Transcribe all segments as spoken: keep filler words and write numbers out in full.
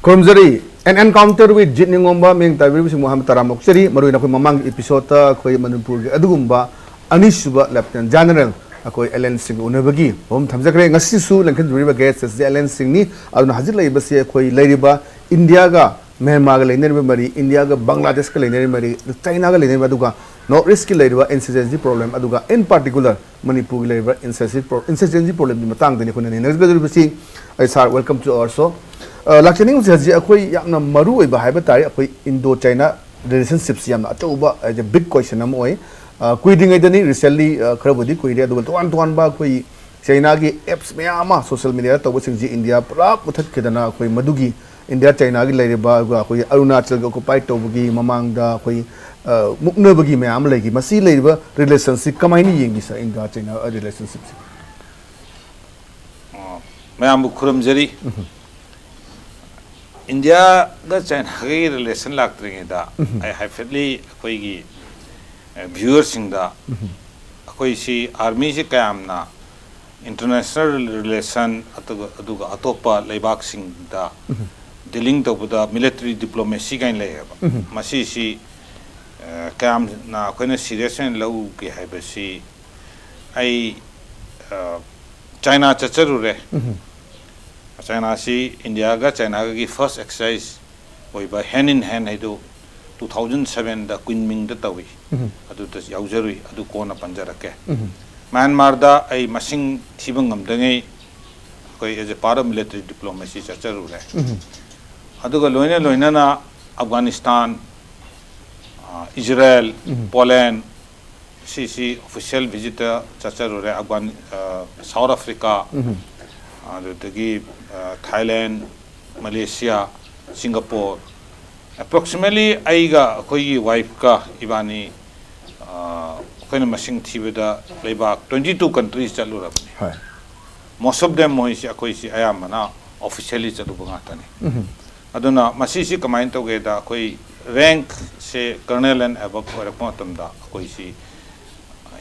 ꯈꯨꯔꯨꯝꯖꯔꯤ꯫ An Encounter with Jit Ningomba ꯃꯤꯡ ꯇꯥꯕꯤꯔꯤꯕꯁꯤꯡꯕꯨ ꯑꯍꯥꯟꯕ ꯇꯔꯥꯝꯅ ꯑꯣꯛꯆꯔꯤ꯫ ꯃꯔꯨꯑꯣꯏꯅ ꯑꯩꯈꯣꯏ ꯃꯃꯥꯡꯒꯤ episode ꯇ ꯑꯩꯈꯣꯏ ꯃꯅꯤꯄꯨꯔꯒꯤ ꯑꯗꯨꯒꯨꯝꯕ ꯑꯅꯤꯁꯨꯕ Lieutenant General ꯑꯩꯈꯣꯏ ꯑꯦꯂꯦꯟ ꯁꯤꯡ ꯎꯅꯕꯒꯤ ꯋꯥꯐꯝ ꯊꯝꯖꯈ꯭ꯔꯦ꯫ ꯉꯁꯤꯁꯨ ꯂꯦꯡꯈꯠꯄꯤꯔꯤꯕ guest ꯑꯁꯤ ꯑꯦꯂꯦꯟ ꯁꯤꯡꯅꯤ꯫ ꯑꯗꯨꯅ ꯍꯧꯖꯤꯛ ꯂꯩꯔꯤꯕꯁꯤ ꯑꯩꯈꯣꯏ ꯂꯩꯔꯤꯕ ꯏꯟꯗꯤꯌꯥꯒ ꯃ꯭ꯌꯥꯟꯃꯥꯔꯒ ꯂꯩꯅꯔꯤꯕ ꯃꯔꯤ, ꯏꯟꯗꯤꯌꯥꯒ ꯕꯪꯒ꯭ꯂꯥꯗꯦꯁꯀ ꯂꯩꯅꯔꯤꯕ ꯃꯔꯤ, ꯆꯥꯏꯅꯥꯒ ꯂꯩꯅꯔꯤꯕ, ꯑꯗꯨꯒ North East ꯀꯤ ꯂꯩꯔꯤꯕ insurgency problem, ꯑꯗꯨꯒ in particular ꯃꯅꯤꯄꯨꯔꯒꯤ ꯂꯩꯔꯤꯕ insurgency pro-, insurgency problem ꯒꯤ ꯃꯇꯥꯡꯗꯅꯤ ꯑꯩꯈꯣꯏꯅ ꯅꯩꯅꯒꯗꯧꯔꯤꯕꯁꯤ꯫ ꯑꯩ sir, welcome to our show꯫ ꯑ, ꯂꯥꯛꯆꯅꯤꯡꯕꯁꯦ ꯍꯧꯖꯤꯛ ꯑꯩꯈꯣꯏ ꯌꯥꯝꯅ ꯃꯔꯨ ꯑꯣꯏꯕ ꯍꯥꯏꯕ ꯇꯥꯔꯦ, ꯑꯩꯈꯣꯏ Indo China relationship ꯁꯤ ꯌꯥꯝꯅ ꯑꯆꯧꯕ, as a big question ꯑꯃ ꯑꯣꯏ꯫ ꯑ, ꯀꯨꯏꯗ꯭ꯔꯤꯉꯩꯗꯅꯤ, recently, ꯑ, ꯈꯔꯕꯨꯗꯤ ꯀꯨꯏꯔꯦ, ꯑꯗꯨꯒ ꯇꯣꯉꯥꯟ ꯇꯣꯉꯥꯟꯕ ꯑꯩꯈꯣꯏ ꯆꯥꯏꯅꯥꯒꯤ apps ꯃꯌꯥꯝ ꯑꯃ social media ꯗ ꯇꯧꯕꯁꯤꯡꯁꯤ ꯏꯟꯗꯤꯌꯥ ꯄꯨꯔꯥ ꯃꯨꯊꯠꯈꯤꯗꯅ, ꯑꯩꯈꯣꯏ ꯃꯗꯨꯒꯤ ꯏꯟꯗꯤꯌꯥ ꯆꯥꯏꯅꯥꯒꯤ ꯂꯩꯔꯤꯕ, ꯑꯗꯨꯒ ꯑꯩꯈꯣꯏꯒꯤ ꯑꯔꯨꯅꯥꯆꯜꯒꯤ occupy ꯇꯧꯕꯒꯤ ꯃꯃꯥꯡꯗ ꯑꯩꯈꯣꯏ, ꯑ, ꯃꯨꯛꯅꯕꯒꯤ ꯃꯌꯥꯝ ꯑꯃ ꯂꯩꯈꯤ꯫ ꯃꯁꯤ ꯂꯩꯔꯤꯕ relation ꯁꯤ ꯀꯃꯥꯏꯅ ꯌꯦꯡꯈꯤ sir, ꯏꯟꯗꯤꯌꯥ ꯆꯥꯏꯅꯥ relationship ꯁꯤ? ꯑ, ꯃꯌꯥꯝꯕꯨ ꯈꯨꯔꯨꯝꯖꯔꯤ꯫ ꯏꯟꯗꯤꯌꯥꯒ ꯆꯥꯏꯅꯥꯒꯤ relation ꯂꯥꯛꯇ꯭ꯔꯤꯉꯩꯗ ꯑꯩ ꯍꯥꯏꯐꯦꯠꯂꯤ ꯑꯩꯈꯣꯏꯒꯤ, ꯑ, viewer ꯁꯤꯡꯗ ꯑꯩꯈꯣꯏꯁꯤ army ꯁꯤ ꯀꯌꯥꯝꯅ international relation ꯑꯗꯨꯒ, ꯑꯗꯨꯒ ꯑꯇꯣꯞꯄ ꯂꯩꯕꯥꯛꯁꯤꯡꯗ dealing ꯇꯧꯕꯗ military diplomacy ꯀꯥꯏꯅ ꯂꯩꯌꯦꯕ꯫ ꯃꯁꯤꯁꯤ, ꯑ, ꯀꯌꯥꯝꯅ ꯑꯩꯈꯣꯏꯅ serious ꯑꯣꯏꯅ ꯂꯧꯒꯦ ꯍꯥꯏꯕꯁꯤ ꯑꯩ, ꯑ, ꯆꯥꯏꯅꯥ ꯆꯠꯆꯔꯨꯔꯦ꯫ ꯆꯥꯏꯅꯥꯁꯤ ꯏꯟꯗꯤꯌꯥꯒ ꯆꯥꯏꯅꯥꯒꯒꯤ first exercise ꯑꯣꯏꯕ hand in hand ꯍꯥꯏꯗꯨ two thousand seven ꯗ ꯀꯨꯟꯃꯤꯡꯗ ꯇꯧꯏ꯫ ꯑꯗꯨꯗ ꯌꯥꯎꯖꯔꯨꯏ, ꯑꯗꯨ ꯀꯣꯟꯅ ꯄꯟꯖꯔꯛꯀꯦ꯫ ꯃ꯭ꯌꯥꯟꯃꯥꯔꯗ ꯑꯩ ꯃꯁꯤꯡ ꯊꯤꯕ ꯉꯝꯗꯉꯩ ꯑꯩꯈꯣꯏ as a part of military diplomacy ꯆꯠꯆꯔꯨꯔꯦ꯫ ꯑꯗꯨꯒ ꯂꯣꯏꯅ ꯂꯣꯏꯅꯅ ꯑꯐꯒꯥꯅꯤꯁꯇꯥꯟ, ꯑ, ꯏꯖꯔꯦꯜ, ꯄꯣꯂꯦꯟ, ꯁꯤꯁꯤ official visit ꯇ ꯆꯠꯆꯔꯨꯔꯦ꯫ ꯑꯐꯒꯥꯟ, ꯑ, ꯁꯥꯎꯠ ꯑꯐ꯭ꯔꯤꯀꯥ, ꯑꯗꯨꯗꯒꯤ, ꯑ, ꯊꯥꯏꯂꯦꯟ, ꯃꯂꯦꯁꯤꯌꯥ, ꯁꯤꯡꯒꯥꯄꯣꯔ꯫ Approximately ꯑꯩꯒ ꯑꯩꯈꯣꯏꯒꯤ wife ꯀ ꯏꯕꯥꯅꯤ, ꯑ, ꯑꯩꯈꯣꯏꯅ ꯃꯁꯤꯡ ꯊꯤꯕꯗ ꯂꯩꯕꯥꯛ twenty two countries ꯆꯠꯂꯨꯔꯕꯅꯤ꯫ ꯍꯣꯏ꯫ Most of them ꯃꯣꯏꯁꯤ ꯑꯩꯈꯣꯏꯁꯤ ꯑꯌꯥꯝꯕꯅ officially ꯆꯠꯂꯨꯕ ꯉꯥꯛꯇꯅꯤ꯫ ꯑꯗꯨꯅ ꯃꯁꯤꯁꯤ ꯀꯃꯥꯏꯅ ꯇꯧꯒꯦꯗ, ꯑꯩꯈꯣꯏ rank say colonel and above ꯑꯣꯏꯔꯛꯄ ꯃꯇꯝꯗ ꯑꯩꯈꯣꯏꯁꯤ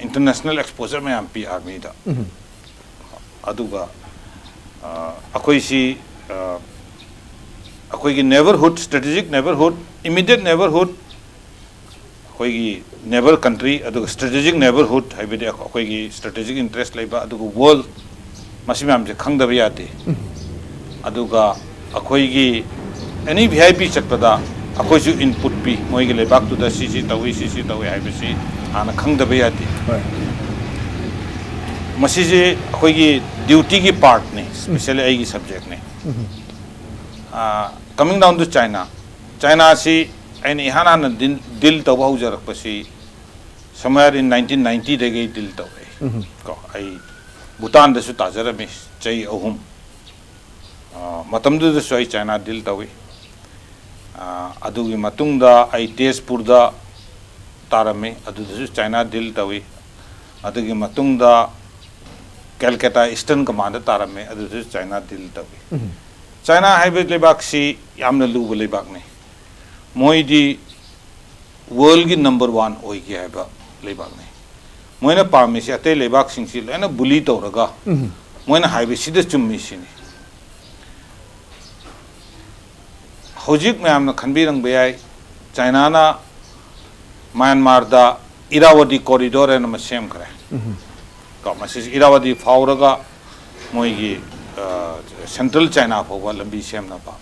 international exposure ꯃꯌꯥꯝ ꯄꯤ army ꯗ꯫ ꯑꯗꯨꯒ, ꯑ, ꯑꯩꯈꯣꯏꯁꯤ, ꯑ, ꯑꯩꯈꯣꯏꯒꯤ neighbourhood, strategic neighbourhood, immediate neighbourhood, ꯑꯩꯈꯣꯏꯒꯤ neighbour country, ꯑꯗꯨꯒ strategic neighbourhood ꯍꯥꯏꯕꯗꯤ ꯑꯩꯈꯣꯏꯒꯤ strategic interest ꯂꯩꯕ, ꯑꯗꯨꯒ world, ꯃꯁꯤ ꯃꯌꯥꯝꯁꯦ ꯈꯪꯗꯕ ꯌꯥꯗꯦ꯫ ꯑꯗꯨꯒ ꯑꯩꯈꯣꯏꯒꯤ any V I P ꯆꯠꯄꯗ ꯑꯩꯈꯣꯏꯁꯨ input ꯄꯤ, ꯃꯣꯏꯒꯤ ꯂꯩꯕꯥꯛꯇꯨꯗ ꯁꯤꯁꯤ ꯇꯧꯏ, ꯁꯤꯁꯤ ꯇꯧꯏ ꯍꯥꯏꯕꯁꯤ ꯍꯥꯟꯅ ꯈꯪꯗꯕ ꯌꯥꯗꯦ꯫ ꯍꯣꯏ꯫ ꯃꯁꯤꯁꯦ ꯑꯩꯈꯣꯏꯒꯤ duty ꯒꯤ part ꯅꯤ, especially ꯑꯩꯒꯤ subject ꯅꯤ꯫ Coming down to China, China ꯁꯤ ꯑꯩꯅ ꯏꯍꯥꯟ ꯍꯥꯟꯅ deal, deal ꯇꯧꯕ ꯍꯧꯖꯔꯛꯄꯁꯤ somewhere in nineteen ninety ꯗꯒꯤ ꯑꯩ deal ꯇꯧꯔꯛꯑꯦ꯫ ꯀꯣ, ꯑꯩ ꯚꯨꯇꯥꯟꯗꯁꯨ ꯇꯥꯖꯔꯝꯃꯤ ꯆꯍꯤ ꯑꯍꯨꯝ꯫ ꯑ, ꯃꯇꯝꯗꯨꯗꯁꯨ ꯑꯩ China deal ꯇꯧꯏ꯫ ꯑ, ꯑꯗꯨꯒꯤ ꯃꯇꯨꯡꯗ ꯑꯩ ꯇꯦꯖꯄꯨꯔꯗ ꯇꯥꯔꯝꯃꯤ, ꯑꯗꯨꯗꯁꯨ China deal ꯇꯧꯏ꯫ ꯑꯗꯨꯒꯤ ꯃꯇꯨꯡꯗ ꯀꯦꯜꯀꯇꯥ Eastern Command ꯇꯥꯔꯝꯃꯤ, ꯑꯗꯨꯗꯁꯨ China deal ꯇꯧꯏ꯫ China ꯍꯥꯏꯕ ꯂꯩꯕꯥꯛꯁꯤ ꯌꯥꯝꯅ ꯂꯨꯕ ꯂꯩꯕꯥꯛꯅꯤ꯫ ꯃꯣꯏꯗꯤ world ꯒꯤ number one ꯑꯣꯏꯒꯦ ꯍꯥꯏꯕ ꯂꯩꯕꯥꯛꯅꯤ꯫ ꯃꯣꯏꯅ ꯄꯥꯝꯃꯤꯁꯤ ꯑꯇꯩ ꯂꯩꯕꯥꯛꯁꯤꯡꯁꯤ ꯂꯣꯏꯅ bully ꯇꯧꯔꯒ ꯃꯣꯏꯅ ꯍꯥꯏꯕꯁꯤꯗ ꯆꯨꯝꯃꯤ ꯁꯤꯅꯤ꯫ ꯍꯧꯖꯤꯛ ꯃꯌꯥꯝꯅ ꯈꯟꯕꯤꯔꯝꯕ ꯌꯥꯏ, China ꯅ ꯃ꯭ꯌꯥꯟꯃꯥꯔꯗ ꯏꯔꯥꯋꯗꯤ corridor ꯍꯥꯏꯅ ꯑꯃ ꯁꯦꯝꯈ꯭ꯔꯦ꯫ ꯀꯣ, ꯃꯁꯤꯁꯤ ꯏꯔꯥꯋꯗꯤ ꯐꯥꯎꯔꯒ ꯃꯣꯏꯒꯤ, ꯑ, Central China ꯐꯥꯎꯕ ꯂꯝꯕꯤ ꯁꯦꯝꯅꯕ꯫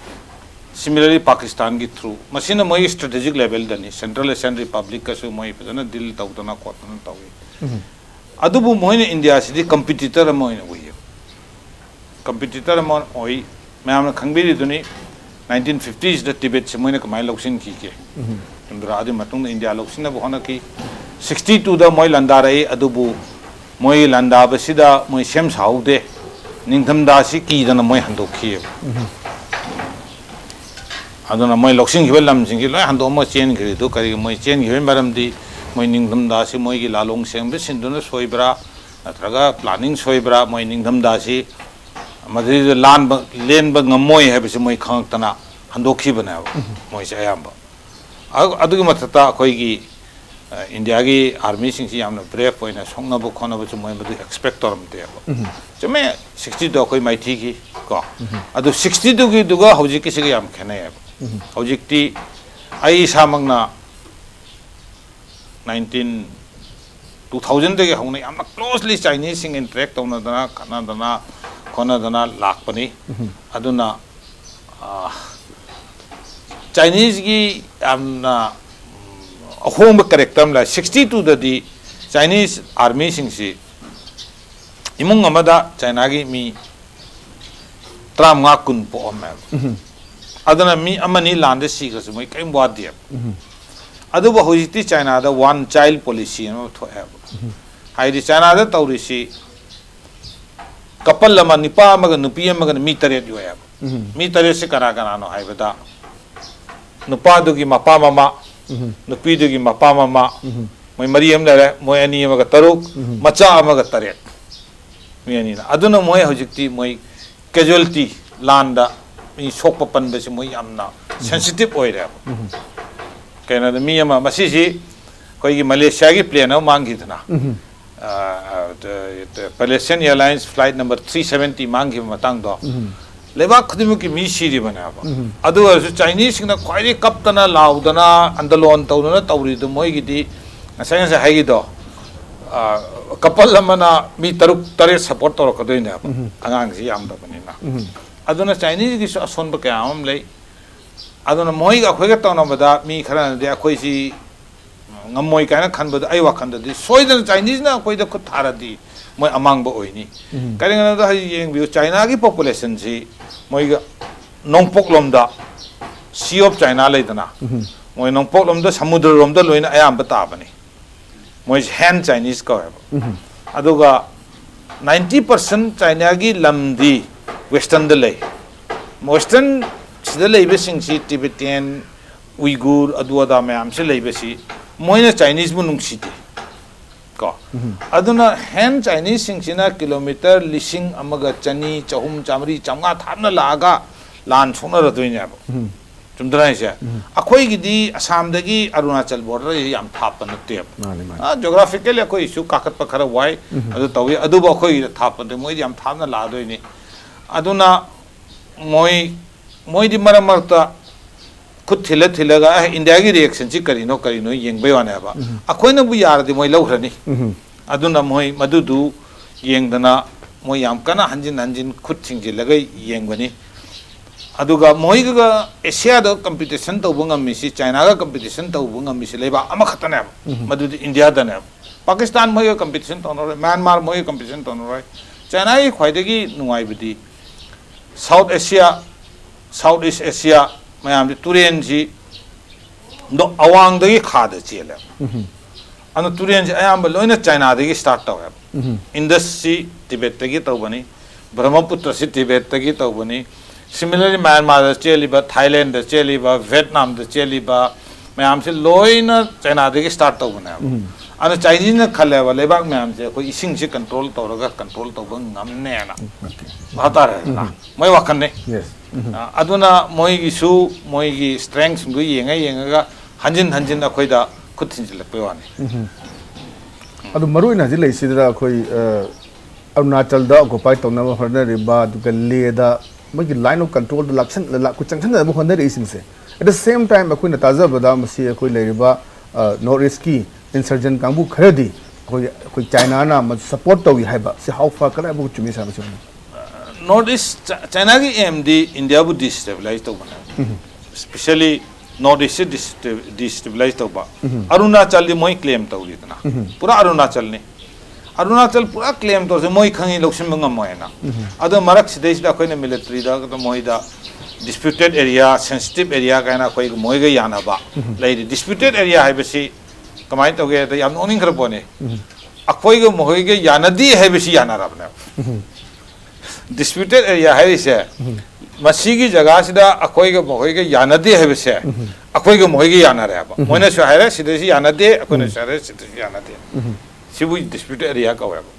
Similarly, ꯄꯥꯀꯤꯁꯇꯥꯟꯒꯤ through, ꯃꯁꯤꯅ ꯃꯣꯏꯒꯤ strategic level ꯗꯅꯤ, Central Asian Republic ꯀꯁꯨ ꯃꯣꯏ ꯐꯖꯅ deal ꯇꯧꯗꯅ ꯈꯣꯠꯇꯅ ꯇꯧꯏ꯫ ꯑꯗꯨꯕꯨ ꯃꯣꯏꯅ ꯏꯟꯗꯤꯌꯥꯁꯤꯗꯤ competitor ꯑꯃ ꯑꯣꯏꯅ ꯎꯏꯌꯦꯕ꯫ Competitor ꯑꯃ ꯑꯣꯏ꯫ ꯃꯌꯥꯝꯅ ꯈꯪꯕꯤꯔꯤꯗꯨꯅꯤ, nineteen fifties ꯗ ꯇꯤꯕꯦꯠꯁꯦ ꯃꯣꯏꯅ ꯀꯃꯥꯏꯅ ꯂꯧꯁꯤꯟꯈꯤꯒꯦ꯫ ꯆꯨꯝꯗ꯭ꯔꯥ? ꯑꯗꯨꯒꯤ ꯃꯇꯨꯡꯗ ꯏꯟꯗꯤꯌꯥ ꯂꯧꯁꯤꯟꯅꯕ ꯍꯣꯠꯅꯈꯤ꯫ Sixty two ꯗ ꯃꯣꯏ ꯂꯥꯟꯗꯥꯔꯛꯏ, ꯑꯗꯨꯕꯨ ꯃꯣꯏ ꯂꯥꯟꯗꯥꯕꯁꯤꯗ ꯃꯣꯏ ꯁꯦꯝ ꯁꯥꯍꯧꯗꯦ꯫ ꯅꯤꯡꯊꯝꯊꯥꯁꯤ ꯀꯤꯗꯅ ꯃꯣꯏ ꯍꯟꯗꯣꯛꯈꯤꯑꯕ꯫ ꯑꯗꯨꯅ ꯃꯣꯏ ꯂꯧꯁꯤꯟꯈꯤꯕ ꯂꯝꯁꯤꯡꯁꯤ ꯂꯣꯏ ꯍꯟꯗꯣꯛꯑꯝꯃꯒ ꯆꯦꯟꯈ꯭ꯔꯤꯗꯨ ꯀꯔꯤꯒꯤ? ꯃꯣꯏ ꯆꯦꯟꯈꯤꯕꯒꯤ ꯃꯔꯝꯗꯤ ꯃꯣꯏ ꯅꯤꯡꯊꯝꯊꯥꯁꯤ ꯃꯣꯏꯒꯤ ꯂꯥꯂꯣꯡ ꯁꯦꯡꯕ ꯁꯤꯟꯗꯨꯅ ꯁꯣꯏꯕ꯭ꯔꯥ, ꯅꯠꯇ꯭ꯔꯒ planning ꯁꯣꯏꯕ꯭ꯔꯥ, ꯃꯣꯏ ꯅꯤꯡꯊꯝꯊꯥꯁꯤ ꯃꯗꯨꯗꯩꯗ ꯂꯥꯟꯕ, ꯂꯦꯟꯕ ꯉꯝꯃꯣꯏ ꯍꯥꯏꯕꯁꯤ ꯃꯣꯏ ꯈꯪꯉꯛꯇꯅ ꯍꯟꯗꯣꯛꯈꯤꯕꯅꯦꯕ ꯃꯣꯏꯁꯦ ꯑꯌꯥꯝꯕ꯫ ꯑ-, ꯑꯗꯨꯒꯤ ꯃꯊꯛꯇ ꯑꯩꯈꯣꯏꯒꯤ, ꯏꯟꯗꯤꯌꯥꯒꯤ ꯑꯥꯔꯃꯤꯁꯤꯡꯁꯤ ꯌꯥꯝꯅ ꯕ꯭ꯔꯦꯐ ꯑꯣꯏꯅ ꯁꯣꯛꯅꯕ ꯈꯣꯠꯅꯕꯁꯨ ꯃꯣꯏ ꯃꯗꯨ ꯑꯦꯛꯁꯄꯦꯛ ꯇꯧꯔꯝꯗꯦꯕ꯫ ꯆꯨꯝꯃꯦ, ꯁꯤꯛꯁꯇꯤꯗꯣ ꯑꯩꯈꯣꯏ ꯃꯥꯏꯊꯤꯈꯤ ꯀꯣ꯫ ꯑꯗꯨ ꯁꯤꯛꯁꯇꯤꯗꯨꯒꯤꯗꯨꯒ ꯍꯧꯖꯤꯛꯀꯤꯁꯤꯒ ꯌꯥꯝ ꯈꯦꯠꯅꯩꯌꯦꯕ꯫ ꯍꯧꯖꯤꯛꯇꯤ ꯑꯩ ꯏꯁꯥꯃꯛꯅ ꯅꯥꯏꯟꯇꯤꯟ ꯇꯨ ꯊꯥꯎꯖꯟꯗꯒꯤ ꯍꯧꯅ ꯌꯥꯝꯅ ꯀ꯭ꯂꯣꯁꯂꯤ ꯆꯥꯏꯅꯤꯁꯁꯤꯡ ꯏꯟꯇꯔꯦꯛ ꯇꯧꯅꯗꯅ ꯈꯠꯅꯗꯅ ꯈꯣꯠꯅꯗꯅ ꯂꯥꯛꯄꯅꯤ꯫ ꯑꯗꯨꯅ ꯆꯥꯏꯅꯤꯁꯒꯤ ꯌꯥꯝꯅ ꯑꯍꯣꯡꯕ ꯀꯦꯔꯦꯛꯇꯔ ꯑꯃ ꯂꯩ꯫ ꯁꯤꯛꯁꯇꯤ ꯇꯨꯗꯗꯤ ꯆꯥꯏꯅꯤꯁ ꯑꯥꯔꯃꯤꯁꯤꯡꯁꯤ ꯏꯃꯨꯡ ꯑꯃꯗ ꯆꯥꯏꯅꯥꯒꯤ ꯃꯤ ꯇꯔꯥꯃꯉꯥ ꯀꯨꯟ ꯄꯣꯛꯑꯝꯃꯦꯕ꯫ ꯑꯗꯨꯅ ꯃꯤ ꯑꯃꯅꯤ ꯂꯥꯟꯗ ꯁꯤꯈ꯭ꯔꯁꯨ ꯃꯣꯏ ꯀꯔꯤꯝ ꯋꯥꯗꯦꯕ꯫ ꯑꯗꯨꯕꯨ ꯍꯧꯖꯤꯛꯇꯤ ꯆꯥꯏꯅꯥꯗ ꯋꯥꯟ ꯆꯥꯏꯜ ꯄꯣꯂꯤꯁꯤ ꯑꯃ ꯊꯣꯛꯑꯦꯕ꯫ ꯍꯥꯏꯗꯤ ꯆꯥꯏꯅꯥꯗ ꯇꯧꯔꯤꯁꯤ ꯀꯄꯜ ꯑꯃ, ꯅꯨꯄꯥ ꯑꯃꯒ ꯅꯨꯄꯤ ꯑꯃꯒꯅ ꯃꯤ ꯇꯔꯦꯠ ꯌꯣꯛꯑꯦꯕ꯫ ꯃꯤ ꯇꯔꯦꯠꯁꯤ ꯀꯅꯥ ꯀꯅꯥꯅꯣ ꯍꯥꯏꯕꯗ, ꯅꯨꯄꯥꯗꯨꯒꯤ ꯃꯄꯥ ꯃꯃꯥ, ꯅꯨꯄꯤꯗꯨꯒꯤ ꯃꯄꯥ ꯃꯃꯥ, ꯃꯣꯏ ꯃꯔꯤ ꯑꯃ ꯂꯩꯔꯦ, ꯃꯣꯏ ꯑꯅꯤ ꯑꯃꯒ ꯇꯔꯨꯛ, ꯃꯆꯥ ꯑꯃꯒ ꯇꯔꯦꯠ, ꯃꯤ ꯑꯅꯤꯅ꯫ ꯑꯗꯨꯅ ꯃꯣꯏ ꯍꯧꯖꯤꯛꯇꯤ ꯃꯣꯏ ꯀꯦꯖꯨꯋꯦꯜꯇꯤ, ꯂꯥꯟꯗ ꯃꯤ ꯁꯣꯛꯄ ꯄꯟꯕꯁꯤ ꯃꯣꯏ ꯌꯥꯝꯅ ꯁꯦꯟꯁꯤꯇꯤꯞ ꯑꯣꯏꯔꯦꯕ꯫ ꯀꯩꯅꯣꯗ ꯃꯤ ꯑꯃ, ꯃꯁꯤꯁꯤ ꯑꯩꯈꯣꯏꯒꯤ ꯃꯂꯦꯁꯤꯌꯥꯒꯤ ꯄ꯭ꯂꯦꯟ ꯑꯃ ꯃꯥꯡꯈꯤꯗꯅ, Malaysian ꯑꯦꯌꯥꯔꯂꯥꯏꯟꯁ flight number three seventy ꯃꯥꯡꯈꯤꯕ ꯃꯇꯥꯡꯗꯣ, ꯂꯩꯕꯥꯛ ꯈꯨꯗꯤꯡꯃꯛꯀꯤ ꯃꯤ ꯁꯤꯔꯤꯕꯅꯦꯕ꯫ ꯑꯗꯨ ꯑꯣꯏꯔꯁꯨ ꯆꯥꯏꯅꯤꯁꯁꯤꯡꯅ ꯈ꯭ꯋꯥꯏꯗꯒꯤ ꯀꯞꯇꯅ ꯂꯥꯎꯗꯅ ꯑꯟꯗꯂꯣꯟ ꯇꯧꯗꯅ ꯇꯧꯔꯤꯗꯨ ꯃꯣꯏꯒꯤꯗꯤ ꯉꯁꯥꯏ ꯉꯁꯥꯏ ꯍꯥꯏꯈꯤꯗꯣ, ꯀꯄꯜ ꯑꯃꯅ ꯃꯤ ꯇꯔꯨꯛ ꯇꯔꯦꯠ ꯁꯞꯄꯣꯔꯠ ꯇꯧꯔꯛꯀꯗꯣꯏꯅꯦꯕ, ꯑꯉꯥꯡꯁꯤ ꯌꯥꯝꯗꯕꯅꯤꯅ꯫ ꯑꯗꯨꯅ ꯆꯥꯏꯅꯤꯁꯀꯤꯁꯨ ꯑꯁꯣꯟꯕ ꯀꯌꯥ ꯑꯃ ꯂꯩ꯫ ꯑꯗꯨꯅ ꯃꯣꯏꯒ ꯑꯩꯈꯣꯏꯒ ꯇꯧꯅꯕꯗ ꯃꯤ ꯈꯔꯅꯗꯤ ꯑꯩꯈꯣꯏꯁꯤ ꯉꯝꯃꯣꯏ ꯀꯥꯏꯅ ꯈꯟꯕꯗꯣ, ꯑꯩ ꯋꯥꯈꯜꯗꯗꯤ ꯁꯣꯏꯗꯅ ꯆꯥꯏꯅꯤꯁꯅ ꯑꯩꯈꯣꯏꯗ ꯈꯨꯠ ꯊꯥꯔꯗꯤ ꯃꯣꯏ ꯑꯃꯥꯡꯕ ꯑꯣꯏꯅꯤ꯫ ꯀꯔꯤꯒꯤꯅꯣꯗ ꯍꯧꯖꯤꯛ ꯌꯦꯡꯕꯤꯌꯨ, ꯆꯥꯏꯅꯥꯒꯤ ꯄꯣꯄꯨꯂꯦꯁꯟꯁꯤ ꯃꯣꯏꯒ ꯅꯣꯡꯄꯣꯛꯂꯣꯝꯗ, ꯁꯤ ꯑꯣꯐ ꯆꯥꯏꯅꯥ ꯂꯩꯗꯅ, ꯃꯣꯏ ꯅꯣꯡꯄꯣꯛꯂꯣꯝꯗ ꯁꯃꯨꯗ꯭ꯔꯔꯣꯝꯗ ꯂꯣꯏꯅ ꯑꯌꯥꯝꯕ ꯇꯥꯕꯅꯤ꯫ ꯃꯣꯏꯁꯦ ꯍꯦꯟ ꯆꯥꯏꯅꯤꯁ ꯀꯧꯋꯦꯕ꯫ ꯑꯗꯨꯒ ꯅꯥꯏꯟꯇꯤ ꯄꯥꯔꯁꯦꯟ ꯆꯥꯏꯅꯥꯒꯤ ꯂꯝꯗꯤ ꯋꯦꯁꯇꯔꯟꯗ ꯂꯩ꯫ ꯋꯦꯁꯇꯔꯟ ꯁꯤꯗ ꯂꯩꯕꯁꯤꯡꯁꯤ ꯇꯤꯕꯦꯇꯤꯌꯟ, ꯎꯏꯒꯨꯔ, ꯑꯗꯨ ꯑꯗꯥ ꯃꯌꯥꯝꯁꯤ ꯂꯩꯕꯁꯤ ꯃꯣꯏꯅ ꯆꯥꯏꯅꯤꯁꯕꯨ ꯅꯨꯡꯁꯤꯗꯦ ꯀꯣ꯫ ꯑꯗꯨꯅ ꯍꯦꯟ ꯆꯥꯏꯅꯤꯁꯁꯤꯡꯁꯤꯅ ꯀꯤꯂꯣꯃꯤꯇꯔ ꯂꯤꯁꯤꯡ ꯑꯃꯒ ꯆꯅꯤ, ꯆꯍꯨꯝ, ꯆꯥꯃꯔꯤ, ꯆꯥꯝꯃꯉꯥ ꯊꯥꯞꯅ ꯂꯥꯛꯑꯒ ꯂꯥꯟ ꯁꯣꯛꯅꯔꯗꯣꯏꯅꯦꯕ꯫ ꯆꯨꯝꯗ꯭ꯔꯥ ꯍꯥꯏꯁꯦ? ꯑꯩꯈꯣꯏꯒꯤꯗꯤ ꯑꯁꯥꯝꯗꯒꯤ ꯑꯔꯨꯅꯥꯆꯜ ꯕꯣꯔꯗꯔꯁꯤ ꯌꯥꯝ ꯊꯥꯞꯄ ꯅꯠꯇꯦꯕ꯫ ꯃꯥꯅꯦ, ꯃꯥꯅꯦ꯫ ꯑ, ꯖꯣꯒ꯭ꯔꯥꯐꯤꯀꯦꯜꯂꯤ ꯑꯩꯈꯣꯏꯁꯨ ꯀꯥꯈꯠꯄ ꯈꯔ ꯋꯥꯏ꯫ ꯑꯗꯨ ꯇꯧꯏ꯫ ꯑꯗꯨꯕꯨ ꯑꯩꯈꯣꯏꯒꯤꯗ ꯊꯥꯞꯄꯗꯤ ꯃꯣꯏꯗꯤ ꯌꯥꯝ ꯊꯥꯞꯅ ꯂꯥꯛꯑꯗꯣꯏꯅꯤ꯫ ꯑꯗꯨꯅ ꯃꯣꯏ, ꯃꯣꯏꯗꯤ ꯃꯔꯛ ꯃꯔꯛꯇ ꯈꯨꯠ ꯊꯤꯜꯂ ꯊꯤꯜꯂꯒ, "ꯑꯦ, ꯏꯟꯗꯤꯌꯥꯒꯤ ꯔꯤꯑꯦꯛꯁꯟꯁꯤ ꯀꯔꯤꯅꯣ, ꯀꯔꯤꯅꯣ?" ꯌꯦꯡꯕꯩ ꯋꯥꯅꯦꯕ꯫ ꯑꯩꯈꯣꯏꯅꯕꯨ ꯌꯥꯔꯗꯤ ꯃꯣꯏ ꯂꯧꯈ꯭ꯔꯅꯤ꯫ ꯑꯗꯨꯅ ꯃꯣꯏ ꯃꯗꯨꯗꯨ ꯌꯦꯡꯗꯅ ꯃꯣꯏ ꯌꯥꯝ ꯀꯟꯅ ꯍꯟꯖꯤꯟ ꯍꯟꯖꯤꯟ ꯈꯨꯠ ꯊꯤꯡꯖꯤꯜꯂꯒ ꯌꯦꯡꯕꯅꯤ꯫ ꯑꯗꯨꯒ ꯃꯣꯏꯒ ꯑꯦꯁꯤꯌꯥꯗ ꯀꯝꯄꯤꯇꯤꯁꯟ ꯇꯧꯕ ꯉꯝꯃꯤꯁꯤ, ꯆꯥꯏꯅꯥꯒ ꯀꯝꯄꯤꯇꯤꯁꯟ ꯇꯧꯕ ꯉꯝꯃꯤꯁꯤ ꯂꯩꯕꯥꯛ ꯑꯃꯈꯛꯇꯅꯦꯕ, ꯃꯗꯨꯗꯤ ꯏꯟꯗꯤꯌꯥꯗꯅꯦꯕ꯫ ꯄꯥꯀꯤꯁꯇꯥꯟ ꯃꯣꯏꯒ ꯀꯝꯄꯤꯇꯤꯁꯟ ꯇꯧꯅꯔꯣꯏ, ꯃ꯭ꯌꯥꯟꯃꯥꯔ ꯃꯣꯏꯒ ꯀꯝꯄꯤꯇꯤꯁꯟ ꯇꯧꯅꯔꯣꯏ꯫ ꯆꯥꯏꯅꯥꯒꯤ ꯈ꯭ꯋꯥꯏꯗꯒꯤ ꯅꯨꯡꯉꯥꯏꯕꯗꯤ ꯁꯥꯎꯠ ꯑꯦꯁꯤꯌꯥ, ꯁꯥꯎꯠ ꯏꯁ ꯑꯦꯁꯤꯌꯥ ꯃꯌꯥꯝꯁꯤ ꯇꯨꯔꯦꯟꯁꯤ ꯅꯣ-, ꯑꯋꯥꯡꯗꯒꯤ ꯈꯥꯗ ꯆꯦꯜꯂꯦꯕ꯫ ꯑꯗꯨꯅ ꯇꯨꯔꯦꯟꯁꯤ ꯑꯌꯥꯝꯕ ꯂꯣꯏꯅ ꯆꯥꯏꯅꯥꯗꯒꯤ ꯁ꯭ꯇꯥꯔꯠ ꯇꯧꯋꯦꯕ꯫ ꯏꯟꯗꯁꯁꯤ ꯇꯤꯕꯦꯠꯇꯒꯤ ꯇꯧꯕꯅꯤ, ꯕ꯭ꯔꯍꯃꯄꯨꯇ꯭ꯔꯁꯤ ꯇꯤꯕꯦꯠꯇꯒꯤ ꯇꯧꯕꯅꯤ꯫ Similarly ꯃ꯭ꯌꯥꯟꯃꯥꯔꯗ ꯆꯦꯜꯂꯤꯕ, ꯊꯥꯏꯂꯦꯟꯗ ꯆꯦꯜꯂꯤꯕ, ꯚꯦꯠꯅꯥꯝꯗ ꯆꯦꯜꯂꯤꯕ ꯃꯌꯥꯝꯁꯤ ꯂꯣꯏꯅ ꯆꯥꯏꯅꯥꯗꯒꯤ ꯁ꯭ꯇꯥꯔꯠ ꯇꯧꯕꯅꯦꯕ꯫ ꯑꯗꯨꯅ ꯆꯥꯏꯅꯤꯁꯅ ꯈꯜꯂꯦꯕ, ꯂꯩꯕꯥꯛ ꯃꯌꯥꯝꯁꯦ ꯑꯩꯈꯣꯏ ꯏꯁꯤꯡꯁꯤ ꯀꯟꯇ꯭ꯔꯣꯜ ꯇꯧꯔꯒ ꯀꯟꯇ꯭ꯔꯣꯜ ꯇꯧꯕ ꯉꯝꯅꯦꯅ ꯍꯥꯏꯇꯥꯔꯦꯗꯅ꯫ ꯃꯣꯏ ꯋꯥꯈꯜꯅꯤ꯫ Yes. ꯑ, ꯑꯗꯨꯅ ꯃꯣꯏꯒꯤꯁꯨ ꯃꯣꯏꯒꯤ ꯁ꯭ꯇꯔꯦꯡꯁꯤꯡꯗꯨ ꯌꯦꯡꯉ ꯌꯦꯡꯉꯒ ꯍꯟꯖꯤꯟ ꯍꯟꯖꯤꯟ ꯑꯩꯈꯣꯏꯗ ꯈꯨꯠ ꯊꯤꯟꯖꯤꯜꯂꯛꯄꯩ ꯋꯥꯅꯤ꯫ ꯑꯗꯨ ꯃꯔꯨ ꯑꯣꯏꯅ ꯍꯧꯖꯤꯛ ꯂꯩꯔꯤꯁꯤꯗ ꯑꯩꯈꯣꯏ, ꯑ, ꯑꯔꯨꯅꯥꯆꯜꯗ ꯑꯣꯀꯨꯄꯥꯏ ꯇꯧꯅꯕ ꯍꯣꯠꯅꯔꯤꯕ, ꯑꯗꯨꯒ ꯂꯦꯗ ꯃꯣꯏꯒꯤ line of controlꯗ ꯂꯥꯛꯁꯟ-, lakh-, ꯆꯪꯁꯟꯅꯕ ꯍꯣꯠꯅꯔꯛꯏꯁꯤꯡꯁꯦ꯫ At the same time ꯑꯩꯈꯣꯏꯅ ꯇꯥꯖꯕꯗ ꯃꯁꯤ ꯑꯩꯈꯣꯏ ꯂꯩꯔꯤꯕ, ꯑ, North Eastꯀꯤ insurgent ꯀꯥꯡꯕꯨ ꯈꯔꯗꯤ ꯑꯩꯈꯣꯏ, ꯑꯩꯈꯣꯏ ꯆꯥꯏꯅꯥꯅ ꯃꯗꯨ support ꯇꯧꯏ ꯍꯥꯏꯕ ꯁꯤ how far, ꯀꯗꯥꯏꯐꯥꯎ ꯆꯨꯝꯃꯤ ꯁꯥꯔ ꯃꯁꯤ? North East ꯆ-, ꯆꯥꯏꯅꯥꯒꯤ aimꯗꯤ ꯏꯟꯗꯤꯌꯥꯕꯨ destabilize ꯇꯧꯕꯅꯦ꯫ Especially North Eastꯁꯤ destabilize ꯇꯧꯕ꯫ ꯑꯔꯨꯅꯥꯆꯜꯗꯤ ꯃꯣꯏ claim ꯇꯧꯔꯤꯗꯅ꯫ ꯄꯨꯔꯥ ꯑꯔꯨꯅꯥꯆꯜꯅꯤ꯫ ꯑꯔꯨꯅꯥꯆꯜ ꯄꯨꯔꯥ claim ꯇꯧꯔꯁꯨ ꯃꯣꯏ ꯈꯪꯉꯤ ꯂꯧꯁꯤꯟꯕ ꯉꯝꯃꯣꯏꯅ꯫ ꯑꯗꯣ ꯃꯔꯛꯁꯤꯗꯩꯁꯤꯗ ꯑꯩꯈꯣꯏꯅ militaryꯗ ꯃꯣꯏꯗ disputed area, sensitive area ꯀꯥꯏꯅ ꯑꯩꯈꯣꯏꯒ ꯃꯣꯏꯒ ꯌꯥꯅꯕ ꯂꯩꯔꯤ꯫ Disputed area ꯍꯥꯏꯕꯁꯤ ꯀꯃꯥꯏꯅ ꯇꯧꯒꯦ ꯍꯥꯏꯗ ꯌꯥꯝ ꯅꯣꯛꯅꯤꯡꯈ꯭ꯔ ꯄꯣꯠꯅꯤ꯫ ꯑꯩꯈꯣꯏꯒ ꯃꯈꯣꯏꯒ ꯌꯥꯅꯗꯦ ꯍꯥꯏꯕꯁꯤ ꯌꯥꯅꯔꯕꯅꯦꯕ꯫ Disputed area ꯍꯥꯏꯔꯤꯁꯦ, ꯃꯁꯤꯒꯤ ꯖꯒꯥꯁꯤꯗ ꯑꯩꯈꯣꯏꯒ ꯃꯈꯣꯏꯒ ꯌꯥꯅꯗꯦ ꯍꯥꯏꯕꯁꯦ, ꯑꯩꯈꯣꯏꯒ ꯃꯈꯣꯏꯒ ꯌꯥꯅꯔꯦꯕ꯫ ꯃꯣꯏꯅꯁꯨ ꯍꯥꯏꯔꯦ ꯁꯤꯗꯁꯨ ꯌꯥꯅꯗꯦ, ꯑꯩꯈꯣꯏꯅꯁꯨ ꯍꯥꯏꯔꯦ ꯁꯤꯗꯁꯨ ꯌꯥꯅꯗꯦ꯫ ꯁꯤꯕꯨ disputed area ꯀꯧꯋꯦꯕ꯫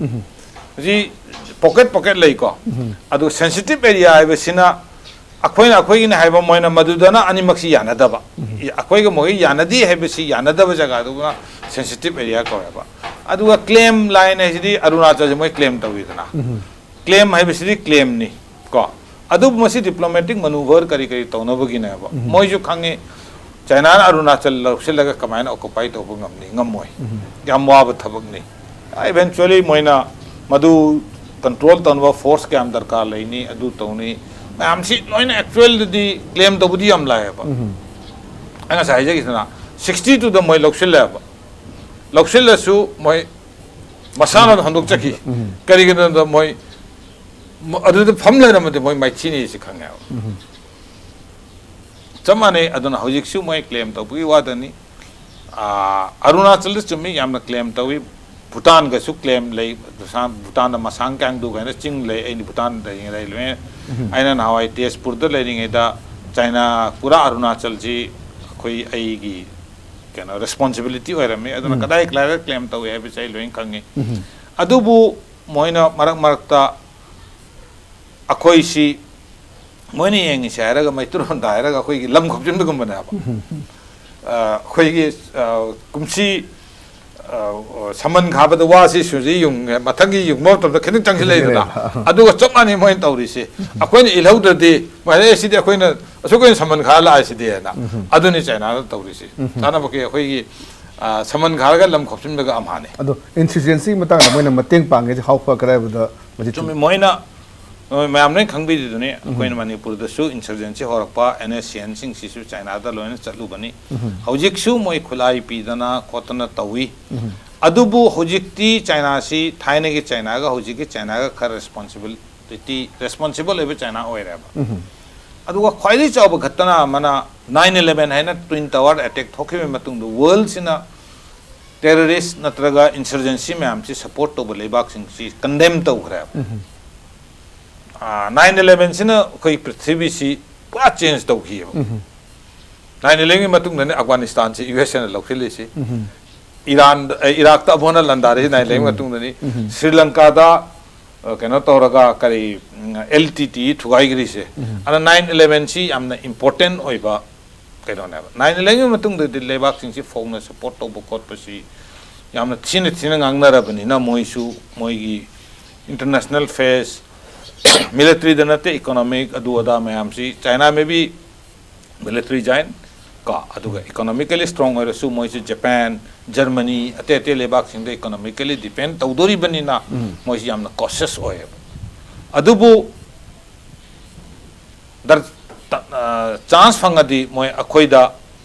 ꯍꯧꯖꯤꯛ pocket pocket ꯂꯩꯀꯣ꯫ ꯑꯗꯨ sensitive area ꯍꯥꯏꯕꯁꯤꯅ ꯑꯩꯈꯣꯏꯅ ꯑꯩꯈꯣꯏꯒꯤꯅꯤ ꯍꯥꯏꯕ, ꯃꯣꯏꯅ ꯃꯗꯨꯗꯅ ꯑꯅꯤꯃꯛꯁꯤ ꯌꯥꯅꯗꯕ꯫ ꯎꯝ꯫ ꯑꯩꯈꯣꯏꯒ ꯃꯣꯏꯒ ꯌꯥꯅꯗꯦ ꯍꯥꯏꯕꯁꯤ ꯌꯥꯅꯗꯕ ꯖꯒꯥꯗꯨꯅ sensitive area ꯀꯧꯋꯦꯕ꯫ ꯑꯗꯨꯒ claim line ꯍꯥꯏꯁꯤꯗꯤ ꯑꯔꯨꯅꯥꯆꯜꯁꯦ ꯃꯣꯏ claim ꯇꯧꯋꯤꯗꯅ꯫ ꯎꯝ꯫ Claim ꯍꯥꯏꯕꯁꯤꯗꯤ claimꯅꯤ ꯀꯣ꯫ ꯑꯗꯨꯕꯨ ꯃꯁꯤ diplomatic maneuver ꯀꯔꯤ ꯀꯔꯤ ꯇꯧꯅꯕꯒꯤꯅꯦꯕ꯫ ꯎꯝ꯫ ꯃꯣꯏꯁꯨ ꯈꯪꯉꯤ ꯆꯥꯏꯅꯥꯅ ꯑꯔꯨꯅꯥꯆꯜ ꯂꯧꯁꯤꯜꯂꯒ ꯀꯃꯥꯏꯅ occupy ꯇꯧꯕ ꯉꯝꯅꯤ? ꯉꯝꯃꯣꯏ꯫ ꯎꯝ꯫ ꯌꯥꯝ ꯋꯥꯕ ꯊꯕꯛꯅꯤ꯫ Eventually ꯃꯣꯏꯅ ꯃꯗꯨ control ꯇꯧꯅꯕ force ꯀꯌꯥꯝ ꯗꯔꯀꯥꯔ ꯂꯩꯅꯤ, ꯑꯗꯨ ꯇꯧꯅꯤ, ꯃꯌꯥꯝꯁꯤ ꯂꯣꯏꯅ actualꯗꯗꯤ claim ꯇꯧꯕꯗꯤ ꯌꯥꯝ ꯂꯥꯏꯌꯦꯕ꯫ ꯎꯝ꯫ ꯑꯩ ꯉꯁꯥꯏ ꯍꯥꯏꯖꯈꯤꯗꯅ, sixty twoꯗ ꯃꯣꯏ ꯂꯧꯁꯤꯜꯂꯦꯕ꯫ ꯂꯧꯁꯤꯜꯂꯁꯨ ꯃꯣꯏ ꯃꯁꯥꯅ ꯍꯟꯗꯣꯛꯆꯈꯤ꯫ ꯎꯝ꯫ ꯀꯔꯤꯒꯤꯅꯣꯗ ꯃꯣꯏ ꯃ-, ꯑꯗꯨꯗ ꯐꯝ ꯂꯩꯔꯝꯃꯗꯤ ꯃꯣꯏ ꯃꯥꯏꯊꯤꯅꯤ ꯁꯤ ꯈꯪꯉꯦꯕ꯫ ꯎꯝ꯫ ꯆꯞ ꯃꯥꯟꯅꯩ꯫ ꯑꯗꯨꯅ ꯍꯧꯖꯤꯛꯁꯨ ꯃꯣꯏ claim ꯇꯧꯕꯒꯤ ꯋꯥꯗꯅꯤ꯫ ꯑꯥ, ꯑꯔꯨꯅꯥꯆꯜꯗ ꯆꯨꯝꯃꯤ, ꯌꯥꯝꯅ claim ꯇꯧꯏ꯫ ꯚꯨꯇꯥꯟꯒꯁꯨ claim ꯂꯩ꯫ ꯚꯨꯇꯥꯟ-, ꯚꯨꯇꯥꯟꯗ ꯃꯁꯥꯡ ꯀꯥꯡꯗꯨ ꯀꯥꯏꯅ ꯆꯤꯡ ꯂꯩ꯫ ꯑꯩꯅ ꯚꯨꯇꯥꯟꯗ ꯂꯩꯔꯤꯉꯩꯗ ꯑꯩ ꯂꯣꯏꯅ, ꯎꯝ꯫ ꯑꯩꯅ ꯅꯍꯥꯟꯋꯥꯏ ꯇꯦꯖꯄꯨꯔꯗ ꯂꯩꯔꯤꯉꯩꯗ ꯆꯥꯏꯅꯥ ꯄꯨꯔꯥ ꯑꯔꯨꯅꯥꯆꯜꯁꯤ ꯑꯩꯈꯣꯏ, ꯑꯩꯒꯤ ꯀꯩꯅꯣ responsibility ꯑꯣꯏꯔꯝꯃꯤ꯫ ꯑꯗꯨꯅ ꯎꯝ꯫ ꯀꯗꯥꯏ ꯀꯗꯥꯏꯗ claim ꯇꯧꯏ ꯍꯥꯏꯕꯁꯦ ꯑꯩ ꯂꯣꯏꯅ ꯈꯪꯉꯤ꯫ ꯎꯝ꯫ ꯑꯗꯨꯕꯨ ꯃꯣꯏꯅ ꯃꯔꯛ ꯃꯔꯛꯇ ꯑꯩꯈꯣꯏꯁꯤ ꯃꯣꯏꯅ ꯌꯦꯡꯉꯤꯁꯦ ꯍꯥꯏꯔꯒ ꯃꯩꯇꯩꯔꯣꯟꯗ ꯍꯥꯏꯔꯒ ꯑꯩꯈꯣꯏꯒꯤ ꯂꯝ ꯈꯣꯞꯆꯤꯟꯕꯒꯨꯝꯕꯅꯦꯕ꯫ ꯎꯝ꯫ ꯑ, ꯑꯩꯈꯣꯏꯒꯤ, ꯑ, ꯀꯨꯝꯁꯤ, ꯑ, ꯁꯃꯟ ꯈꯥꯕꯗ ꯋꯥꯁꯤ ꯁꯨꯖꯤ ꯌꯨꯡꯉꯦ, ꯃꯊꯪꯒꯤ ꯌꯨꯡꯕ ꯃꯇꯝꯗ ꯈꯤꯇꯪ ꯆꯪꯁꯤꯜꯂꯛꯏꯗꯅ꯫ ꯆꯪꯁꯤꯜꯂꯛꯑꯦ꯫ ꯑꯗꯨꯒ ꯆꯞ ꯃꯥꯟꯅꯩ ꯃꯣꯏꯅ ꯇꯧꯔꯤꯁꯦ꯫ ꯎꯝ꯫ ꯑꯩꯈꯣꯏꯅ ꯏꯜꯍꯧꯗ꯭ꯔꯗꯤ, "ꯃꯥꯅꯦ, ꯁꯤꯗꯤ ꯑꯩꯈꯣꯏꯅ ꯑꯁꯨꯛ ꯀꯨꯏꯅ ꯁꯃꯟ ꯈꯥꯔ ꯂꯥꯛꯏꯁꯤꯗꯤ" ꯍꯥꯏꯅ꯫ ꯎꯝ꯫ ꯑꯗꯨꯅꯤ ꯆꯥꯏꯅꯥꯗ ꯇꯧꯔꯤꯁꯦ꯫ ꯎꯝ꯫ ꯆꯥꯅꯕꯒꯤ ꯑꯩꯈꯣꯏꯒꯤ, ꯑ, ꯁꯃꯟ ꯈꯥꯔꯒ ꯂꯝ ꯈꯣꯞꯆꯤꯟꯕꯒ ꯑꯝꯍꯥꯅꯤ꯫ ꯑꯗꯣ insurgency ꯃꯇꯥꯡꯗ ꯃꯣꯏꯅ ꯃꯇꯦꯡ ꯄꯥꯡꯒꯦꯁꯦ how far ꯀꯗꯥꯏꯕꯨꯗ ꯃꯁꯤ ꯆꯨꯝꯃꯤ꯫ ꯃꯣꯏꯅ, ꯃꯣꯏ ꯃꯌꯥꯝ ꯂꯣꯏꯅ ꯈꯪꯕꯤꯔꯤꯗꯨꯅꯤ, ꯎꯝ꯫ ꯑꯩꯈꯣꯏꯅ ꯃꯅꯤꯄꯨꯔꯗꯁꯨ insurgency ꯍꯧꯔꯛꯄ NSCNꯁꯤꯡꯁꯤꯁꯨ ꯆꯥꯏꯅꯥꯗ ꯂꯣꯏꯅ ꯆꯠꯂꯨꯕꯅꯤ꯫ ꯎꯝ꯫ ꯍꯧꯖꯤꯛꯁꯨ ꯃꯣꯏ ꯈꯨꯠꯂꯥꯏ ꯄꯤꯗꯅ ꯈꯣꯠꯇꯅ ꯇꯧꯏ꯫ ꯎꯝ꯫ ꯑꯗꯨꯕꯨ ꯍꯧꯖꯤꯛꯇꯤ ꯆꯥꯏꯅꯥꯁꯤ ꯊꯥꯏꯅꯒꯤ ꯆꯥꯏꯅꯥꯒ ꯍꯧꯖꯤꯛꯀꯤ ꯆꯥꯏꯅꯥꯒ ꯈꯔ responsibility, responsible ꯑꯣꯏꯕ ꯆꯥꯏꯅꯥ ꯑꯣꯏꯔꯦꯕ꯫ ꯎꯝ꯫ ꯑꯗꯨꯒ ꯈ꯭ꯋꯥꯏꯗꯒꯤ ꯆꯥꯎꯕ ꯘꯇꯅꯥ ꯑꯃꯅ nine eleven ꯍꯥꯏꯅ Twin Tower attack ꯊꯣꯛꯈꯤꯕ ꯃꯇꯨꯡꯗ worldꯁꯤꯅ terrorist ꯅꯠꯇ꯭ꯔꯒ insurgency ꯃꯌꯥꯝꯁꯤ support ꯇꯧꯕ ꯂꯩꯕꯥꯛꯁꯤꯡꯁꯤ condemn ꯇꯧꯈ꯭ꯔꯦꯕ꯫ ꯎꯝ꯫ ꯑꯥ, nine elevenꯁꯤꯅ ꯑꯩꯈꯣꯏ ꯄ꯭ꯔꯤꯊꯤꯕꯤꯁꯤ ꯄꯨꯔꯥ change ꯇꯧꯈꯤꯑꯕ꯫ ꯎꯝ꯫ Nine elevenꯒꯤ ꯃꯇꯨꯡꯗꯅꯤ ꯑꯐꯒꯥꯅꯤꯁꯇꯥꯟꯁꯤ USAꯅ ꯂꯧꯁꯤꯜꯂꯤꯁꯤ꯫ ꯎꯝ꯫ ꯏꯔꯥꯟꯗ, ꯑꯦ, ꯏꯔꯥꯛꯇ ꯑꯃꯨꯛ ꯍꯟꯅ ꯂꯥꯟꯗꯥꯔꯤꯁꯤ nine elevenꯒꯤ ꯎꯝ꯫ ꯃꯇꯨꯡꯗꯅꯤ꯫ ꯎꯝ꯫ ꯁ꯭ꯔꯤ ꯂꯪꯀꯥꯗ, ꯑ, ꯀꯩꯅꯣ ꯇꯧꯔꯒ ꯀꯔꯤ, ꯎꯝ, ꯑꯦꯜ ꯇꯤ ꯇꯤ ꯊꯨꯒꯥꯏꯈ꯭ꯔꯤꯁꯦ꯫ ꯎꯝ꯫ ꯑꯗ ꯅꯥꯏꯟ ꯏꯂꯦꯚꯦꯟꯁꯤ ꯌꯥꯝꯅ ꯏꯝꯄꯣꯔꯇꯦꯟ ꯑꯣꯏꯕ ꯀꯩꯅꯣꯅꯦꯕ꯫ ꯅꯥꯏꯟ ꯏꯂꯦꯚꯦꯟꯒꯤ ꯃꯇꯨꯡꯗꯗꯤ ꯂꯩꯕꯥꯛꯁꯤꯡꯁꯤ ꯐꯣꯡꯅ ꯁꯄꯣꯔꯠ ꯇꯧꯕ ꯈꯣꯠꯄꯁꯤ ꯌꯥꯝꯅ ꯊꯤꯅ ꯊꯤꯅ ꯉꯥꯡꯅꯔꯕꯅꯤꯅ, ꯃꯣꯏꯁꯨ ꯃꯣꯏꯒꯤ ꯏꯟꯇꯔꯅꯦꯁꯅꯦꯜ ꯐꯦꯁ, ꯃꯤꯂꯤꯇꯔꯤꯗ ꯅꯠꯇꯦ, ꯏꯀꯣꯅꯣꯃꯤꯛ ꯑꯗꯨ ꯑꯗꯥ ꯃꯌꯥꯝꯁꯤ, ꯆꯥꯏꯅꯥ ꯃꯦꯕꯤ ꯃꯤꯂꯤꯇꯔꯤ ꯖꯥꯏꯟ ꯀꯣ, ꯑꯗꯨꯒ ꯏꯀꯣꯅꯣꯃꯤꯀꯦꯂꯤ ꯁ꯭ꯇꯔꯣꯡ ꯑꯣꯏꯔꯁꯨ ꯃꯣꯏꯁꯨ ꯖꯄꯥꯟ, ꯖꯔꯃꯅꯤ, ꯑꯇꯩ ꯑꯇꯩ ꯂꯩꯕꯥꯛꯁꯤꯡꯗ ꯏꯀꯣꯅꯣꯃꯤꯀꯦꯂꯤ ꯗꯤꯄꯦꯟ ꯇꯧꯗꯣꯔꯤꯕꯅꯤꯅ, ꯎꯝ꯫ ꯃꯣꯏꯁꯤ ꯌꯥꯝꯅ ꯀꯣꯁꯤꯌꯁ ꯑꯣꯏꯌꯦꯕ꯫ ꯑꯗꯨꯕꯨ ꯗꯔ-, ꯇ-, ꯑ, ꯆꯥꯟꯁ ꯐꯪꯉꯗꯤ ꯃꯣꯏ ꯑꯩꯈꯣꯏꯗ,